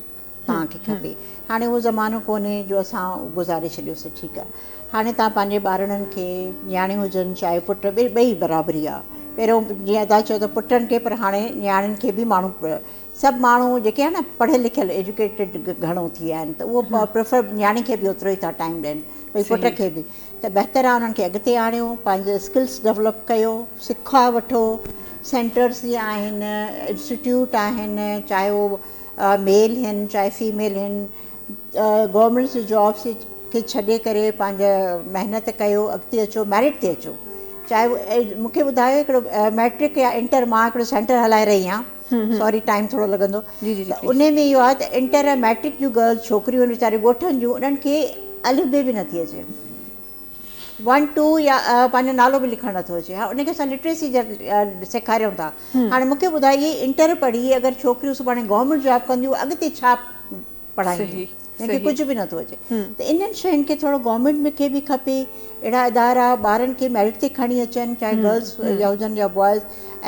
توهان کي کپي هاڻي اهو زمانو ڪونهي جو اسان گذاري ڇڏيوسي ٺيڪ آهي هاڻي توهان پنهنجي ٻارڙن کي نياڻيون هجن چاهي پٽ ٻئي ٻئي برابري آهي پهريون جيئن ادا چيو ته پٽن کي پر هاڻي نياڻين کي به ماڻهو سڀ ماڻهو جيڪي آهن نه پڙهيل لکيل ايجوڪيٽيڊ گهڻو ٿي ويا آهن ته اهو پريفر نياڻي کي به اوترو ئي ٿا ٽائيم ڏين ڀئي پٽ کي به ته بهتر آهي انهن کي اڳتي آڻيو پنهنجو اسڪلس ڊولپ ڪيو سکا وٺو سينٽرس جيئن آهن انسٽيٽيوٽ آهن چاهي اهو ميل هن چاهي فيميل هن گورنمينٽ جي جابس کي ڇڏي ڪري پنهنجا محنت ڪيو اڳتي اچو ميرٽ تي اچو چاهي مونکي ٻڌايو هڪڙو ميٽرڪ يا انٽر مان هڪڙو سينٽر هلائي رهي آهيان سوري ٽائيم ٿورو لڳندو ته انهي ۾ اهو آهي ته انٽر ۽ ميٽرڪ جون گرلز ڇوڪريون آهن ويچاريون ڳوٺن جون انهن کي الف بي به نٿي اچي ون ٽو يا پنهنجو نالو به لکڻ نٿو اچي ها ان کي اسان لٽريسي جا سيکاريون ٿا هاڻي مونکي ٻڌايو اهي انٽر پڙهي اگر ڇوڪريون سڀاڻي گورنمينٽ جاب ڪنديون اڳتي ڇا پڙهائينديون هن کي ڪجهه به نٿو اچي ته انهن شين کي ٿورو گورنمينٽ کي به کپي اهڙا ادارا ٻارن کي ميرٽ تي کڻي اچن چاهي گرلس يا هجن يا بوائز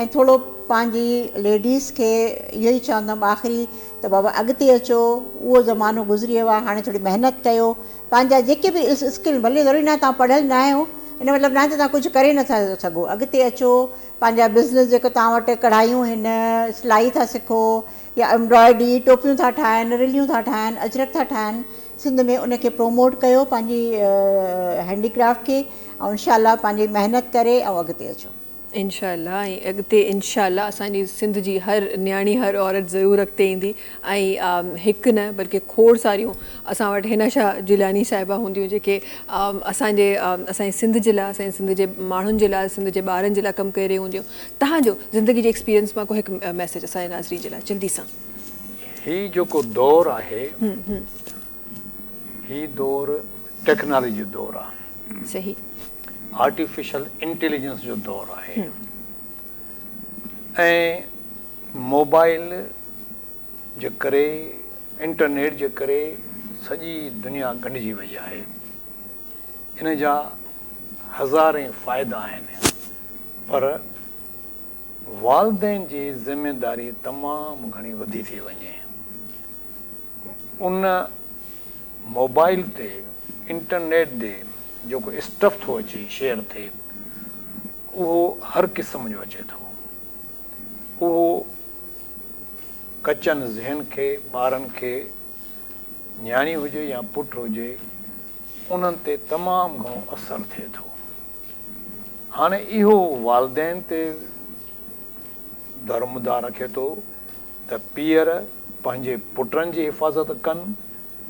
۽ ٿورو پنهنجي ليڊيز کي اهو ئي چوندم آخري ته بابا اڳتي اچو اهو زمانو گذري ويو آهي هاڻي ٿوري محنت ڪيو پنهنجا جيڪي به اسڪل ڀلي ضروري ناهي توهان پڙهيل نه آهيو ان مطلب ناهي ته توهان ڪجهه ڪري نٿا سگهو اڳتي اچو پنهنجا بزنس جيڪو توهان وٽ ڪڙهايون هن سلائي ٿا سکو يا ايمبرائڊري، ٽوپيون ٿا ٺاهن، رليون ٿا ٺاهن، اجرڪ ٿا ٺاهن، سنڌ ۾ ان کي پروموٽ ڪيو پنهنجي هينڊي ڪرافٽ کي ۽ انشاء الله پنهنجي محنت ڪري ۽ اڳتي اچو. انشاء الله ۽ اڳتي انشاء الله اسان جي سنڌ جي هر نياڻي هر عورت ضرور اڳتي ايندي ۽ هڪ نه بلڪه کوڙ ساريون اسان وٽ حنا شاهه جيلاني صاحبه هونديون جيڪي اسان جي اسان جي سنڌ جي لاء اسان جي سنڌ جي ماڻهن جي لاء سنڌ جي ٻارن جي لاء ڪم ڪري رهيون هونديون. توهان جو زندگي جي ايڪسپيرينس مان ڪو هڪ ميسيج اسان جي ناظرين جي لاء جلدي سان. هي جيڪو دور آهي هي دور ٽيڪنالاجي جو دور آهي. صحيح. آرٽيفيشل انٽيليجنس جو دور آهي ۽ موبائل جي ڪري انٽرنيٽ جي ڪري سڄي دنيا ڳنڍجي وئي آهي. ان جا هزارين فائدا آهن پر والدين جي ذميداري تمام گهڻي وڌي ٿي وڃي. ان موبائل تي انٽرنيٽ تي جيڪو اسٽف ٿو اچي شيئر ٿئي اهو هر قسم جو اچي ٿو. اهو ڪچن ذهن کي ٻارن کي نياڻي هجي يا پٽ هجي انهن تي تمام گهڻو اثر ٿئي ٿو. هاڻي اهو والدين تي درمدار رکي ٿو ته پيئر پنهنجي پٽن جي حفاظت ڪن،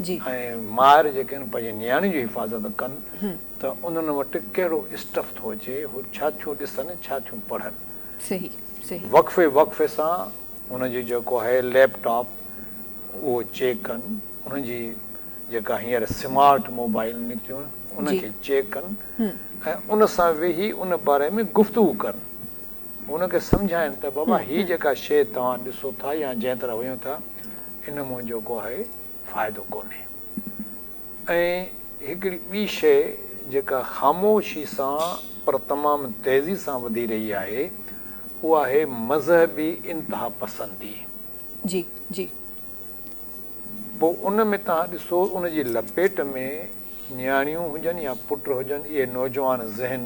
۽ مائر جيڪي آهن پنهنجي نياڻين جي حفاظت ڪن ته انهن وٽ ڪهڙو اسٽف ٿو اچي، هو ڇا ٿيون ڏسن، ڇا ٿيون پڙهن. صحيح صحيح. وقفي وقفي سان ان جي جيڪو آهي ليپ ٽاپ اهو چيڪ ڪن، انهن جي جيڪا هينئر سمارٽ موبائل نڪتيون آهن ان کي چيڪ ڪن ۽ ان سان ويهي ان باري ۾ گفتگو ڪن، ان کي سمجهائن ته بابا هي جيڪا شيء توهان ڏسو ٿا يا جنهن طرح وڃو ٿا ان مان جيڪو آهي فائدو ڪونهي. ۽ هڪڙي ٻي شيء جيڪا خاموشي سان پر تمام تيزي سان وڌي رهي آهي اها آهي مذهبي انتها پسندي. جي جي. پوء ان ۾ توهان ڏسو ان جي لپيٽ ۾ نياڻيون هجن يا پٽ هجن اهي نوجوان ذهن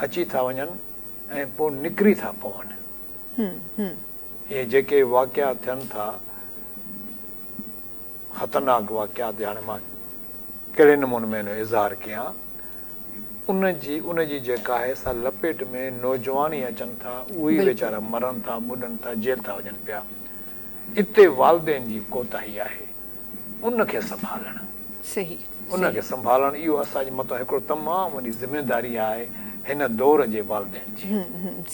اچي ٿا وڃن ۽ پوء نڪري ٿا پون. اهي جيڪي واقعا ٿين ٿا خطرناڪ واقعا تي هاڻي مان ڪهڙي نموني ۾ ان جو اظهار ڪيان ان جي ان جي جيڪا آهي سا لپيٽ ۾ نوجوان ئي اچن ٿا اهي ئي ويچارا مرن ٿا ٻڏن ٿا جيل ٿا وڃن پيا اتي والدين جي ڪوتاهي آهي ان کي سنڀالڻ صحيح ان کي سنڀالڻ اهو اسان جي مٿان هڪڙو تمام وڏي ذميداري آهي هن دور جي والدين جي.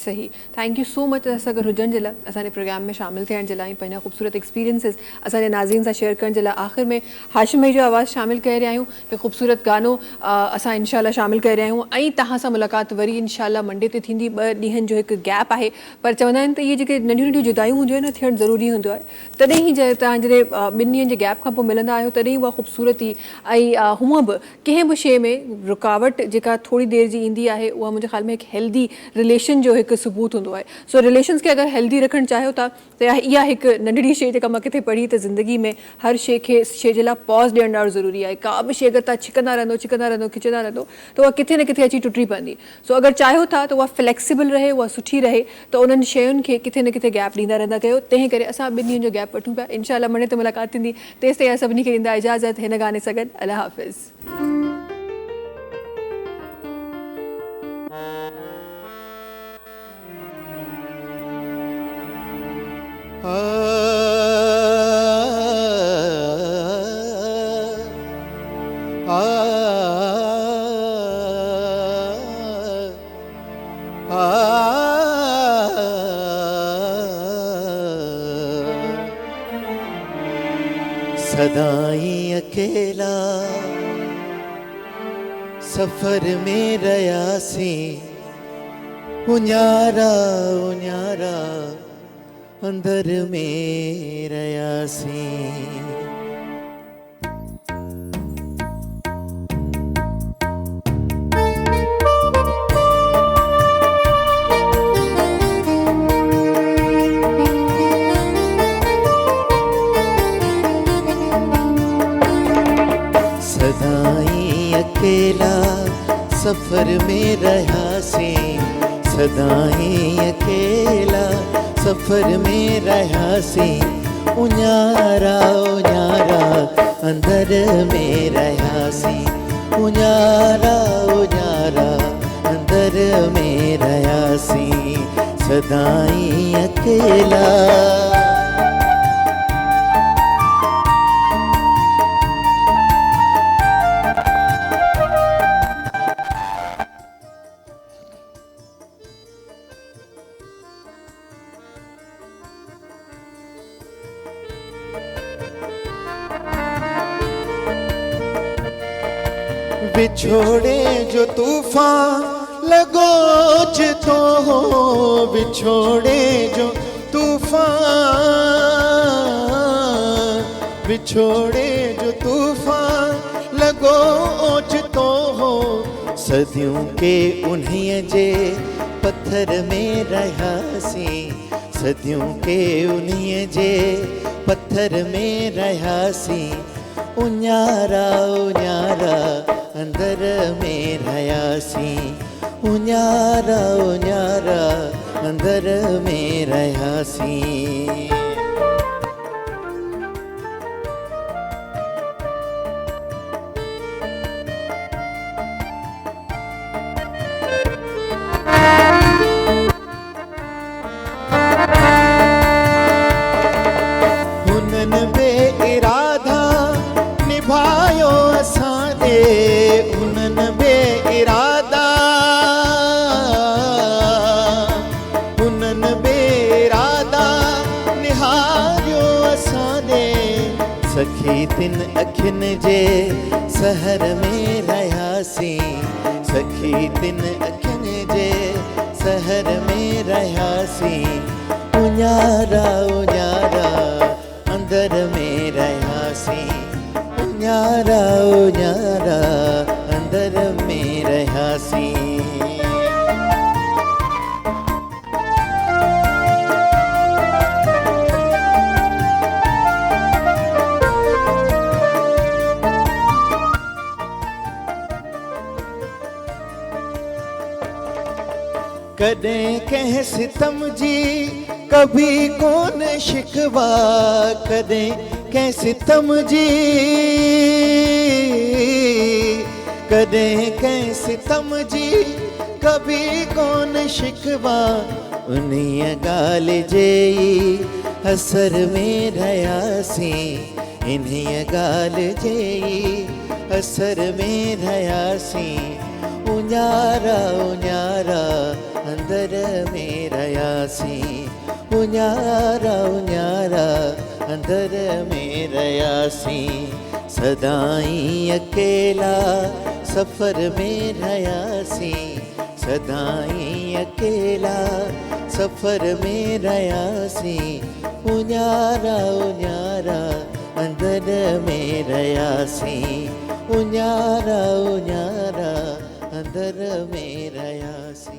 صحيح thank you سو مچ اسان سان گڏ هجڻ جي لاء اسان جي پروگرام ۾ شامل ٿيڻ جي لاء ۽ پنهنجا خوبصورت ايڪسپيرينسز اسان جي ناظرين سان شيئر ڪرڻ جي لاء آخر ۾ هاشم ڀائي جو آواز شامل ڪري رهيا آهيون هڪ خوبصورت گانو اسان انشاء الله شامل ڪري رهيا آهيون ۽ توهان سان ملاقات وري انشاء الله منڊي تي ٿيندي ٻه ڏينهن جو هڪ گيپ آهي پر چوندا آهن ته اهي جيڪي ننڍيون ننڍيون جدايون هونديون آهن نه ٿيڻ ضروري هوندو آهي تڏهن ئي جڏهن توهان جڏهن ٻن ڏينهن جي گيپ کان پوء ملندا آهيو تڏهن ئي اها خوبصورتي ۽ هونء به ڪنهن به شيء ۾ رڪاوٽ جيڪا ٿوري دير جي ايندي آهي اها منهنجي خيال ۾ هڪ هيلدي رليشن جو هڪ ثبوت هوندو آهي سو رليشنز کي اگر هيلدي رکڻ چاهيو ٿا ته اها هڪ ننڍڙي شيء جيڪا مان ڪٿي پڙهي ته زندگي ۾ هر شيء کي شيء جي لاء پاز ڏيڻ ڏاڍو ضروري آهي ڪا به شيء اگر توهان ڇڪندا رهندو ڇڪندا رهندو کچندا رهندو ته اها ڪٿي نه ڪٿي اچي ٽٽي پوندي سو اگر چاهيو ٿا ته اها فليڪسيبل رهي اها سٺي رهي ته انهن شين کي ڪٿي نه ڪٿي گيپ ڏيندا رهندا ڪيو تنهن ڪري اسان ٻن ڏينهن جو گيپ وٺون پيا انشاء الله منڊي تي ملاقات ٿيندي تيستائين اسان سڀني کي ڏيندا اجازت هن گاني سان گڏ الله حافظ. سدائين اڪيلا سفر ۾ رهياسين اڃارا اڃارا اندر ۾ رهياسين. سدائين اڪيلا سفر ۾ رهياسين سدائين اڪيلا سفر ۾ رهياسين اڃارا اڃارا اندر ۾ رهياسين اڃارا اڃارا اندر ۾ رهياسين سدائين اڪيلا. وڇوڙي جو طوفان لڳو اوچتو هو وڇوڙي جو طوفان وڇوڙي جو طوفان لڳو اوچتو هو صديون ڪي انهيء جي پٿر ۾ رهياسين صديون ڪي انهيء جي پٿر ۾ رهياسين اڃارا اڃارا اندر ۾ رهياسين اڃارا اڃارا اندر ۾ رهياسين. هنن بي ارادا सखी तिन अखियुनि जे सहर में रहियासीं, सखी तिन अखियुनि जे सहर में रहियासीं, उञारा उञारा अंदर में रहियासीं, उञारा उञारा अंदर में रहियासीं। कॾहिं कंहिं सितम जी कभी कोन शिकवा, कॾहिं कंहिं सितम जी, कॾहिं कंहिं सितम जी कभी कोन शिकवा, उन्हीअ ॻाल्हि जे ई असर में रहियासीं, इन्हीअ ॻाल्हि जे ई असर में रहियासीं, उञारा उञारा अंदर में रहियासीं, उञारा उञारा अंदर में रहियासीं, सदाईं अकेला सफ़र में रहियासीं, सदाईं अकेला सफ़र में रहियासीं, उञारा उञारा अंदर में रहियासीं, उञारा उञारा अंदर में रहियासीं।